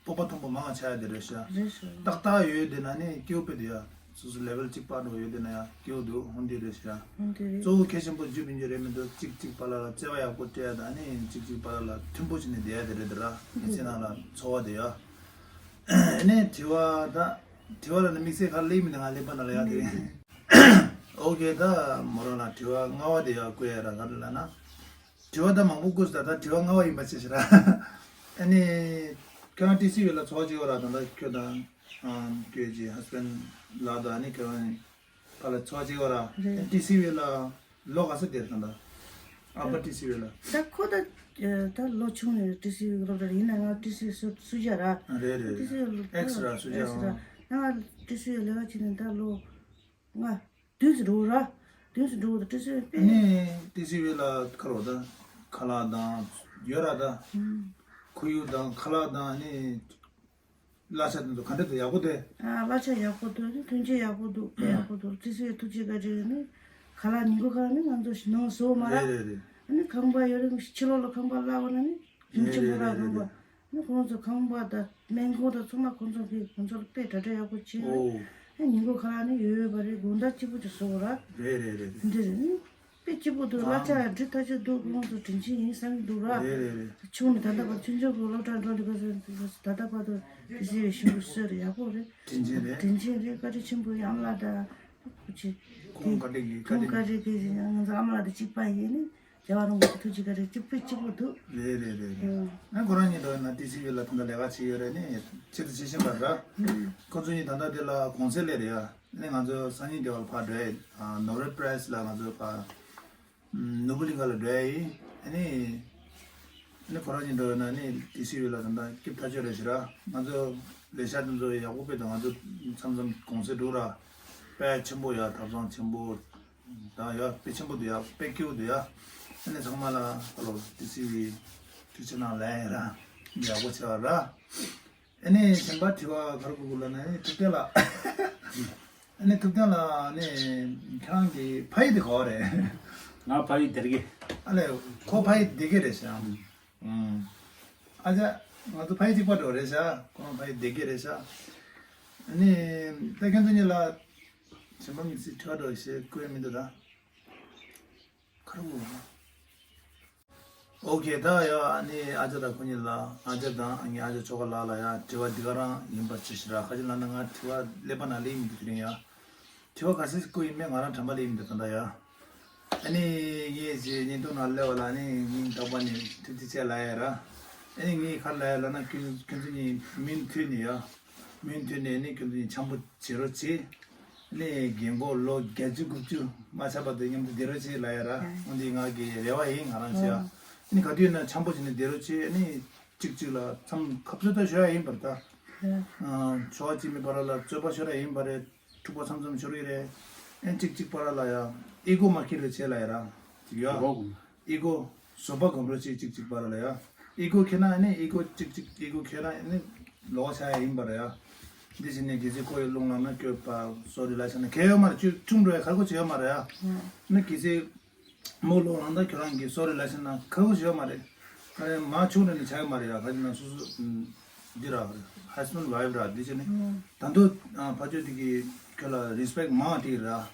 སྤོབས་པ་མཐོན་པོ་མང་ཆགས་ཡ་དེ་རེད་ཤག་རེད་ཤག་ཏག་ཏག་ཡོད་དེ་ན་ནི་སྐྱིད་པོ་འདུག་ཡ། སོ་སོ་level་གཅིག་པ་འགྲོ་ཡོད་དེ་ན་ཡང་སྐྱིད་པོ་འདུག་ཧོན་དེ་རེད་ཤག་ཧོན་དེ་རེད། གཙོ་བོ་གལ་ཆེན་པོ་རྒྱུ་སྤུན་ཀྱག་རེད་མི་འདུག་གཅིག་གཅིག་བར་ལ་བརྩེ་བ་ཡག་པོ་སྤྲད་ཡ་དང་ནི་གཅིག་གཅིག་བར་ལ་མཐུན་པོ་བྱས་ནས་བསྡད་ཡ་དེ་རེད་དེ་ར། མི་ཚེ་ནང་ལ་འཚོ་བ་དེ་ཡ། ཨ་ནི་དྲི་བ་ད་དྲི་བ་ལ་ནི་དམིགས་བསལ་ཁ་ལེགས་མི་འདུག་ང་ལེགས་པ་ན་ལ་ཡ་དེ་རེད། ཨོ་ཁེ། ད་མོ་རང་ལ་དྲི་བ་ལྔ་པ་དེ་ཡ་བཀོད་ཡ་ར་ག་རེ་ལབ་ན། དྲི་བ་ད་མང་པོ་བཀོད་སོང་ད་ད་དྲི་བ་ལྔ་པ་ཡིན་པ་ཅི་ཞིག་ར། ཨ་ནི་ཁྱོད་རང་ཊི་སི་ཝི་ལ་འཚོ་བ་བྱེད་ཡོད་ར། ད་ད་ཁྱོད་དང་ཁྱོད་ཀྱི་husband་ལགས་དང་ཨ་ནི་ཁྱོད་རང་ཕ་ལ་འཚོ་བ་བྱེད་ཡོད་ར། རེད། ཊི་སི་ཝི་ལ་ལོ་ག་ཚོད་བསྡད་ད་ད། ཨ་ཕ་ཏི་སི་ཝི་ལ། ད་ཁོ་ད་ད་ལོ་ཆུང་ནས་ཏི་སི་ཝི་སློབ་གྲྭ་ཡིན་ན། ང་ཏི་སི་ཝི་སུ་སུ་བཞག་ར། རེད་རེད་ཏི་སི་ཝི་ལ་ཨེགས་ར་སུ་བཞག་ཨེགས་ར་ང་ཏི་སི་ཝི་ལས་ཀ་བྱས་ནས་ད་ལོ་ལྔ་བདུན་ཙམ་འགྲོ་ར། བདུན་ཙམ་འགྲོ་ད་ཏི་སི་ཝི་དཔེ། ནི་ཏི་སི་ཝི་ལ་ཁ་ལོ་ད་ཁ་ལག་དང་ཡོད་ར། ད་ཁོར་ཡུག་དང་ཁ་ལག་དང་ནི། གླ་ཆ་དེ་ཚོ་ག་འདྲ་འདུག་ཡག་པོ་འདུག་ཨ་གླ་ཆ་ཡག་པོ་འདུག་ཐོན་སྐྱེད་ཡག་པོ་འདུག་དཔེ་ཡག་པོ་འདུག་ཏི་སི་ཝི་ཐུགས་རྗེ་བཀའ་དྲིན་ནི་ཁ་ལག་ཉིན་གུང་ཁ་ནི་ང་ཚོ་ནང་བཟོ་མ་རེད། རེད་རེད་རེད། ཨ་ནི་ཁང་པ་ཡོད་རེད། ཕྱི་ལོགས་ལ་ཁང་པ་གླ་བ་ན་ནི་རིན་ཆེན་པོ་ར། རེད་རེད་ཁང་པ་རེད། ནི་ཁོང་ཚོ་ཁང་པ་དང་སྨན་ཁང་དང་ཚང་མ་ཁོང་ཚོ་གིས་ཁོང་ཚོ་ལ་དཔེ་དྲག་དྲག་ཡག་པོ་བྱས་ནི། ཨོ། ཨ་ཉིན་གུང་ཁ་ལག་ནི་ཡོད་ཡོད་པ་རེད། དགོང་དག་སྐྱིད་པོ་ཅིག་བཟོ་དགོས་ར། རེད་རེད་རེད། འདི་རེད་ནི། དཔེ་སྐྱིད་པོ་འདུག་གླ་ཆ་འདི་ལྟ་ཅི་འདུག་ཁོང་ཚོ་དྲིན་ཆེན་ཡིན་བསམ་གྱི་འདུག་ར། རེད་རེད་རེད། ཆུང་ནས་ད་ལྟ་བར་ཆུང་ཆུང་གི་སློབ་གྲྭ་འགྲོ་འདི་ག་ཚོད་ད་ལྟ་བར་དུ་དེ་ཟེར་བའི་ཞིམ་པོ་བཟོས་རེད། ཡག་པོ་རེད། དྲིན་ཆེན་རེད། དྲིན་ཆེན་རེད། བཀའ་དྲིན་ཆེན་པོ་ཡིན། ཨ་མ་ལགས་དང་ཁོ་ཆེ་ཁོང་བཀའ་དྲིན་གྱིས་བཀའ་ཁོང་དྲིན་བཀའ་དྲིན་གྱིས་ང་ཚོ་ཨ་མ་ལགས་དང་གཅིག་པ་ཡིན་ནི་རྒྱལ་བ་རིན་པོ་ཆེ་ཐུགས་རྗེ་བཀའ་དྲིན་གྱིས་དཔེ་སྐྱིད་པོ་འདུག་རེད་རེད་རེད་རེད། ཨ་ཁོ་རང་གཉིས་འགྲོ་ཡིན་ན་ཏི་སི་ཝི་ལ་ད་ལྟ་ལས་ཀ་བྱེད་ཡོད་རེད། ནི་ཆེད་དུ་བྱེད་བཞིན་པ་ར། ཁོ་ཚོ་གཉིས་ད་ལྟ་དེ་ལ་གུང་སེང་སླེབས་རེད་ཡ། ནི་ང་ཚོ་སང་ཉིན་དེ་བར་ཕར་འགྲོ་ཡ། ནོ་བེལ་པི་རའི་ཛི་ལ་ང་ཚོ་ཕར་ནོར་བུ་གླིང་ག་ལ་འགྲོ་ཡ་ཡིན། ཨ་ནི་ཨ་ནི་ཁོ་རང་གཉིས་འགྲོ་ཡོད་ན་ནི་ཏི་སི་ཝི་ལ་ད་ལྟ་སྐྱིད་ཐག་ཆོད་རེད་ཟེར་ར། ང་ཚོ་ལས་ཤག་དེ་ཚོ་ཡག་པོ་སྤེལ་དང་། ང་ཚོ་མཚམས་མཚམས་གུང་སེང་འགྲོ་ར། དཔེ་ཆེན་པོ་ཡ། ཐབ་ཚང་ཆེན་པོ་ད་ཡ་དཔེ་ཆེན་པོ་འདུག་ཡ། དཔེ་སྐྱིད་པོ་འདུག་ཡ། ཨ་ནི་ཚང་མ་ལ་ཧ་ལོ་ཏི་སི་ཝི་ཐུགས་རྗེ་གནང་ལབ་ཡ་ར། ཡག་པོ་བྱས་པ་ར། ཨ་ནི་གཞན་པ་དྲི་བ་ག་རེ་དགོས་ལབ་ན། ཨ་ནི་ཐུབ་བསྟན་ལགས། ཨ་ནི་ཐུབ་བསྟན་ལགས་ནི་ཁྱེད་རང་གི་ཕ་ཡུལ་དེ་ག་པར་རེད། ང་ཕ་ཡུལ་སྡེ་དགེ། ཨ་ལས་ཁོ་ཕ་ཡུལ་སྡེ་དགེ་རེད་ཤག་ཨ་ཅག་ང་ཚོ་ཕ་ཡུལ་གཅིག་པ་འདྲ་རེད་ཤག་ཁོ་རང་ཕ་ཡུལ་སྡེ་དགེ་རེད་ཤག་ཨ་ནི་ད་ཁྱེད་ཚོ་གཉིས་ལ་གཞན་པ་མི་ཚེ་དྲི་བ་འདྲ་བཤད་དགོས་མི་འདུག་ད། ཁ་རུ། ཨོ་ཁེ། ད་ཡ་ཨ་ནི་ཨ་ཅག་དང་ཁོ་གཉིས་ལ། ཨ་ཅག་དང་ཨ་ནི་ཨ་ཅག་ཁྱོ་ག་ལགས་ལ་ཡ་དྲི་བ་འདི་ག་རང་ཡིན་པ་ཅི་ཞིག་ར། ཁ་ཅིག་ལབ་ན་ང་དྲི་བ་ཀླད་པ་ནང་སླེབས་མི་འདུག་དེ་རིང་ཡ། དྲི་བ་ག་ཚོད་བཀོད་ཡིན་མིན་ང་རང་དྲན་པ་སླེབས་མི་འདུག་ད་ལྟ་ཡ། ཨ་ནི་ངས་ཅིག་བརྙན་ཐུང་ནང་སླེབས་པ་ལ་ཨ་ནི་སྙིང་ཐག་པ་ནས་ཐུགས་རྗེ་ཆེ་ལབ་ཡ་ར། ཨ་ནི་ངས་ག་རེ་ལབ་ཡ་ལབ་ན། ཁྱོད་ཁྱོད་ཚོ་གཉིས་མུ་མཐུད་ནས་ཡ། མུ་མཐུད་ནས་ནི་ཁྱོད་ཚོ་གཉིས་འཆམ་པོ་བྱེད་རོགས་བྱེད། ནི་རྒན་གོག་ལོ་བརྒྱད་ཅུ་དགུ་བཅུ་མ་ཆགས་བར་དུ་མཉམ་དུ་བསྡད་རོགས་བྱེད་ལབ་ཡ་ར། ཨ་འོན་ཏེ་ང་གི་རེ་བ་ཡིན། ང་རང་བྱས་ཨ། ཨ་ནི་ག་དུས་ཡིན་ན་འཆམ་པོ་བྱས་ནས་བསྡད་རོགས་བྱེད། ཨ་ནི་གཅིག་གཅིག་ལ་མཚམས་ཁ་གསོ་ད་ཞུ་ཡ་ཡིན་པར་ད། ཨ་ཆོ་ག་གཅིག་མེད་བར་ལ་རྩོད་པ་ཤོར་ཡ་ཡིན་པ་རེད། འཁྲུག་པ་མཚམས་མཚམས་ཤོར་གི་རེད། ཨ་ནི་གཅིག་གཅིག་བར་ལ་ཡ་ཨི་གོ་མ་འཁྱེར་རོགས་བྱེད་ལབ་ཡ་ར། ཅིག་ཡ། ཨི་གོ། བཟོད་པ་སྒོམ་རོགས་བྱེད། གཅིག་གཅིག་བར་ལ་ཡ། ཨི་གོ་འཁྱེར་ན་ཨ་ནི་ཨི་གོ་གཅིག་གཅིག་ཨི་གོ་འཁྱེར་ན་ཨ་ནི་ལོགས་ཆགས་ཡ་ཡིན་པ་རེད་ཡ། འདི་བྱས་ནས་གལ་སྲིད་ཁོ་ཡི་རླུང་ལངས་ན་སྐྱོབ་པ། སོ་རི་ལ་ཆ་ན་གལ་ཡོད་མ་རེད། ཅུང་ཅུང་འགྲོ་ཡ་ག་རེ་ཁོ་བྱེད་ཡོད་མ་རེད་ཡ། ཨ་ནི་གལ་སྲིད་མོ་རླུང་ལངས་ན་ཁྱོད་རང་གི་སོ་རི་ལ་ཆ་ན་ག་རེ་ཁོ་བྱེད་ཡོད་མ་རེད། ཨ་ནི་མ་ཆུང་རེད་ནས་ཆགས་ཡོད་མ་རེད་ཡ། ག་ཅི་ན་སོ་སོ་འདི་ར་ཧ་སི་བྷེན་ཌི་ཝའིཕ་ར། འདི་བྱས་ནས་ད་དུང་ཕ་ཆོས་དེ་གི་ཁྱོད་ལ་རི་སི་པེག་མང་དེ་ར།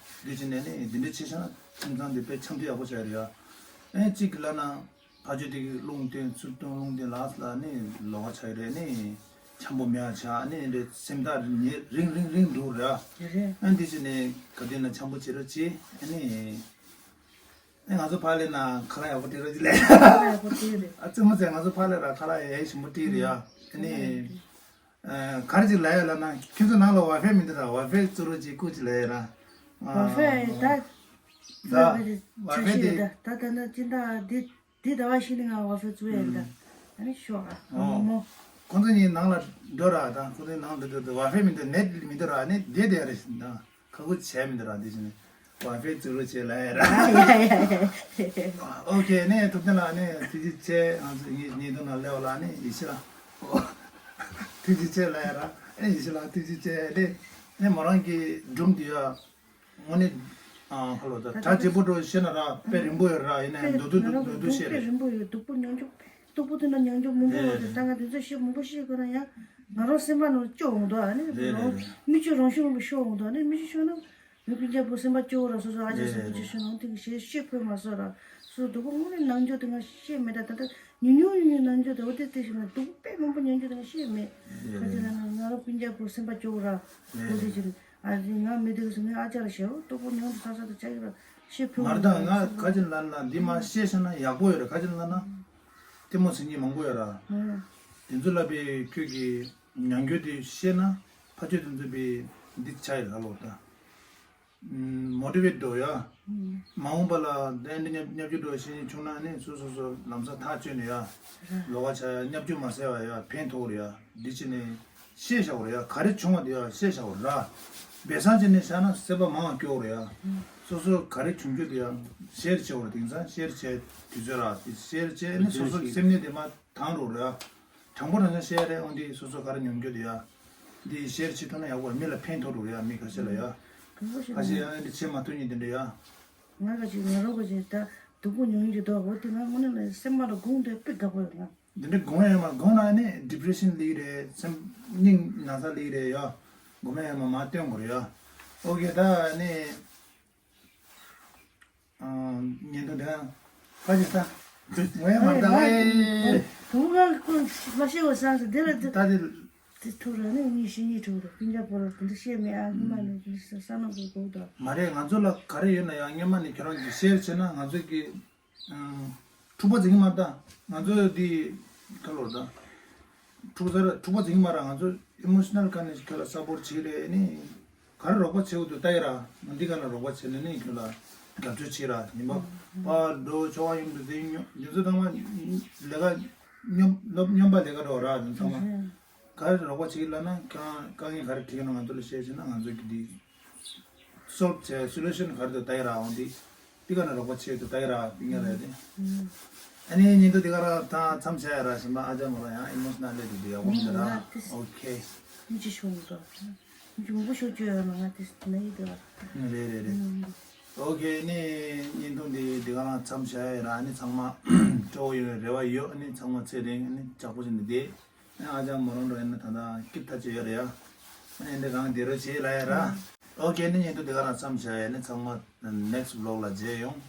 འདི་བྱས་ནས་ནི་འདི་འདྲ་བྱས་ཤག་ན་ཁྱིམ་ཚང་འདི་དཔེ་འཆམ་མཐུན་ཡག་པོ་བྱས་རེད་ཡ། ཨ་ནི་གཅིག་གི་ལབ་ན། ཕ་ཆོས་དེ་གི་རླུང་བསྟན་ཚུར་བཏང་རླུང་བསྟན་ལགས་ལ་ནི་ལོགས་ཆགས་རེད། ནི་འཆམ་པོ་མེད་པ་ཆགས། ནི་འདི་སེམས་ཐག་ཉེ་རིང་རིང་རིང་འགྲོ་ར། རེད། ཨ་འདི་བྱས་ནས་ག་དུས་ན་འཆམ་པོ་བྱེད་རོགས་བྱེད། ཨ་ནི་ཨ་ང་ཚོ་ཕར་སླེབས་ན་ཁ་ལག་ཡག་པོ་སྤྲད་རོགས་བྱེད་ལབ། ཁ་ལག་ཡག་པོ་སྤྲད་རེད། ཨ་ཙི་མོ་ཙི་ང་ཚོ་ཕར་སླེབས་ར་ཁ་ལག་ཡག་ཞིམ་པོ་སྤྲད་རེད་ཡ། ཨ་ནི་ཨ་ག་རེ་ཅིག་ལབ་ཡ་ལབ་ན། ཁྱོད་ཚོ་ནང་ལ་ཝའི་ཕའི་མི་འདུག་ར། ཝའི་ཕའི་བཙུགས་རོགས་བྱེད། སྐུ་མཁྱེན་ལབ་ཡ་ར། ཝའི་ཕའི་ད། ད་ཝའི་ཕའི་དེ། ད་ད་ད་ད་ད་ད་ད་ད་ད། འདི་ཟླ་བ་བཞི་ནི་ང་ཝའི་ཕའི་བཙུགས་ཡ་ཡིན་ད། ཨ་ནི་ཤོག་ཨ། ཨོ། མོ། ཁོང་ཚོ་གཉིས་ནང་ལ་འགྲོ་ར། ད་ཁོང་ཚོ་ནང་འགྲོ་འགྲོ་འགྲོ་ཝའི་ཕའི་མི་འདུག་ནེཊ་མི་འདུག་ར། ཨ་ནི་བསྡད་བསྡད་རེད་ད། ཁག་པོ་བྱས་མི་འདུག་ར། དེ་བྱས་ནས་ཝའི་ཕའི་བཙུགས་རོགས་བྱེད་ལབ་ཡ་ར། ཨ་ཡ་ཡ་ཡ། ཨོ་ཁེ། ནས་ཐུབ་བསྟན་ལགས་ནས་ཐུགས་རྗེ་ཆེ། ང་ཚོ་ངའི་ཉེ་དུ་ནང་སླེབས་པ་ལ་ནི་ཡེ་ཤེས་ལགས་ཐུགས་རྗེ་ཆེ་ལབ་ཡ་ར། ཨེ་ཡེ་ཤེས་ལགས་ཐུགས་རྗེ་ཆེ། དེ་ནས་མོ་རང་གི་སྒྲུང་དེ་ཡ། དངོས་གནས། ཨ་ཧ་ལོ། ད་གྲ་རྒྱས་པོ་འགྲོ་བཤད་ན་ར་དཔེ་རིང་པོ་ཡོད་ར། ཡིན་ནའི་མདོར་བསྡུས་མདོར་བསྡུས་བཤད་རེད། དཔེ་རིང་པོ་ཡོད། སྡུག་པོ་མྱོང་རྒྱུ། སྡུག་པོ་དེ་འདྲ་མྱོང་རྒྱུ་མང་པོ་ཡོད་རེད། ད་ང་དེ་ཚོ་བཤད་མང་པོ་བཤད་དགོས་ན་ཡང་ང་རང་སེམས་པ་ནང་སྐྱོ་འོང་འདུག་ཨ་ནི་རང་མིག་ཆུ་རང་ཤུགས་མང་པོ་ཤོར་འོང་འདུག་ཨ་ནི་མིག་ཆུ་ཤོར་ན་ངའི་སྤུན་ཀྱག་བུ་སེམས་པ་སྐྱོ་བོ་ར། སོ་སོ་ཨ་ཅག་སེམས་པ་སྐྱོ་ཤོར་ན་དེ་གི་བཤད་བཤད་ཕོད་མ་སོང་ར། སོ་སོ་སྡུག་པོ་དངོས་གནས་མྱོང་རྒྱུ་དེ་ང་བཤད་མེད། ད་ད་ལྟ་ཉུང་ཉུང་ཉུང་ཉུང་མྱོང་རྒྱུ་དེ་འོ་དེ་དེ་ཞིག་ན་སྡུག་པོ་དཔེ་མང་པོ་མྱོང་རྒྱུ་དེ་ང་བཤད་མེད། ག་ཅི་ལབ་ན་ང་རང་སྤུན་ཀྱག་བུ་སེམས་པ་སྐྱོ་བོ་ར། འོ་དེ་ཅིག་ཨ་ནི་ང་མི་དེ་གི་སོ་ངའི་ཨ་ཅག་ལ་བཤད་འོ་སྡུག་པོ་མྱོང་དུ་ས་ས་དུ་ཆ་གི་ར་བཤད་ཕོད་མ་རེད། ད་ང་ག་ཅི་ལབ་ན་འདི་མ་བཤད་ཤེས་ན་ཡག་པོ་ཡོད་རེད། ག་ཅི་ལབ་ན་ལྟད་མོ་ཟེར་མཁན་མང་པོ་ཡོད་ར། དེ་ཚོ་ལ་བའི་ཁྱོད་ཀྱི་མྱོང་རྒྱུ་དེ་བཤད་ན་ཕ་ཆོས་དེ་ཚོ་བའི་འདི་ཆ་ཡི་ལ་ལོ་ད། མོ་ཊི་ཝེཊ་འགྲོ་ཡ། མ་འོངས་པ་ལ་དེ་འདྲ་བརྙས་བརྙས་བཅོས་འགྲོ་ཤེས་བྱུང་ན་ནི་སོ་སོ་སོ་ལམ་སང་ཐག་གཅོད་ནས་ཡ། ལོགས་ཀ་ཆ་ཡ་བརྙས་བཅོས་མ་བྱས་པ་ཡ་ཕན་ཐོགས་རེད་ཡ། འདི་ཅི་ནས་ཤེས་བྱ་བ་རེད་ཡ། ག་རེ་བྱུང་བ་དེ་ཡ་ཤེས་བྱ་བ་ར། སྦས་གསང་བྱས་ནས་བཞག་ན་སྲེད་པ་མང་བ་སྐྱོ་བ་རེད་ཡ། སོ་སོ་ག་རེ་བྱུང་རྒྱུ་དེ་ཡ་ཤེར་བྱེད་བ་རེད། དེང་སང་ཤེར་བྱས་དུས་ཚོད་ར་དེ་ཤེར་བྱས་ནས་སོ་སོ་སེམས་ནད་དེ་མ་དང་རུ་རེད་ཡ། དྲང་པོ་རང་ཅག་བཤད་རེད། འོན་ཏེ་སོ་སོ་ག་རེ་མྱོང་རྒྱུ་དེ་ཡ། འདི་ཤེར་བྱེད་ཐུབ་ན་ཡག་པོ་རེད། མི་ལ་ཕན་ཐོགས་འགྲོ་རེད་ཡ། མི་ཁ་ཤས་ལ་ཡ། དྲང་པོ་བཤད་ཁ་ཤས་ན་ཡང་འདི་བྱེད་མ་ཐུབ་མཁན་དེ་འདྲ་ཡ། ང་ག་ཅིག་ང་རོགས་ག་ཅིག་ད་སྡུག་པོ་མྱོང་གི་འདུག་འོ་དེ་ང་དངོས་གནས་ལ་སེམས་པ་ལ་དགོངས་ཏེ་དཔེ་དགའ་པོ་ཡོད་ང་། འདི་འདྲ་དགོངས་ཡ་མ་དགོངས་ན་ནི་ཌི་པི་རེ་ཤན་སླེབས་རེད། སེམས་སྙིང་ན་ཚ་སླེབས་རེད་ཡ། དགོངས་ཡ་མ་མ་སྟོན་དགོས་རེད་ཡ། ཨོ་ཁེ་ད་ནི། ཨ། ཉན་དུ་འདྲ། ཁ་ཅིག་ལྟ། ངོ་ཡ་མ་ལྟ་ཨེ། བུ་ང་ཀུན་མ་ཤེས་བ་སང་སི་དེ་ལ་དེ། ད་དེ། དེ་ཐུག་ར་ནི་གཉིས་ཤི་གཉིས་ཐུག་ར་སྤུན་ཀྱག་པོ་ར་དེ་འདྲ་བཤད་མེད་ཨ། ཉི་མ་ནི་དེ་འདྲ་ས་ས་ནང་དུ་གོ་ད། མ་རེད། ང་ཚོ་ལ་ག་རེ་ཡོད་ན་ཡང་སྔོན་མ་ནས་ཁྱོད་རང་གིས་ཤེར་བྱས་ན་ང་ཚོ་གི། ཨ། འཁྲུག་པ་འཛིང་གི་མ་རེད་ད། ང་ཚོ་འདི་ཁ་ལོ་ད། འཁྲུག་ཚར་འཁྲུག་པ་འཛིང་གི་མ་རེད། ང་ཚོ་ཨི་མོ་ཤི་ནལ་ཁ་ནས་ཁྱོད་ལ་སབ་པོར་བྱེད་རེད་ནི། ག་རེ་རོགས་པ་བྱེད་དགོས་འདུག་ལྟ་ཡི་ར། འདི་ག་ལ་རོགས་པ་བྱེད་ན་ནི་ཁྱོད་ལ་རྒྱབ་སྐྱོར་བྱེད་ར། ཡིན་པ། པ་འགྲོ་ཆོག་པ་ཡིན་འདུག་དེ་ཉོ་ཉོ་ཚོ་ཚང་མ་ལས་ཀ་སྙོམས་སློབ་སྙོམས་པ་ལས་ཀ་འགྲོ་ར་ཚང་མ། ག་རེ་རོགས་པ་བྱེད་ལབ་ན་ཁྱོད་རང་དཀའ་ངལ་ག་རེ་འཕྲད་ཀྱི་ན་ང་ཚོ་ལ་བཤད་བྱས་ན་ང་ཚོ་གི་འདི་སོལབ་བྱས་སོ་ལུ་ཤན་ག་རེ་འདུག་ལྟ་ཡི་ར། འོང་འདི་འདི་ག་ན་རོགས་པ་བྱེད་དུ་ལྟ་ཡི་ར་པིང་ཡ་ར་དེ། ཨ་ནི་ཉིན་ཐོ་འདི་ག་ར་ད་མཚམས་བྱ་ཡ་ར་ཞིམ་པ་ཨ་ཅག་མོ་ར་ཡང་ཨི་མོ་ཤི་ནལ་ལེ་དུ་འདི་ཡག་པོ་མི་འདུག་ར། ཨོ་ཁེ། མི་ཅི་ཤོང་འདུག་མི་ཅི་མང་པོ་ཤོག་བཅོས་ཡོད་ན་ང་དེ་ན་ཡི་འདུག་ར། རེད་རེད་རེད། ཨོ་ཁེ། ནི་ཉིན་ཐོ་འདི་འདི་ག་ར་མཚམས་བྱ་ཡ་ར། ནི་ཚང་མ་སྤྲོ་བོ་ཡོད་རེ་བ་ཡོད། ནི་ཚང་མ་ཚེ་རིང་ནི་ཅག་པོ་ཞིག་འདི་བསྡད། ཨ་ཅག་མོ་རང་འགྲོ་ཡིན་ན་ད་ལྟ་སྐྱིད་ཐག་ཆོད་ཡོད་རེད་ཡ། ཨ་ནི་འདི་རང་བདེ་རོགས་བྱེད་ལ་ཡ་ར། ཨོ་ཁེ། ནི་ཉིན་ཐོ་འདི་ག་རང་མཚམས་བྱ་ཡ། ནི་ཚང་མ་next vlog་ལ་མཇལ་ཡོང་།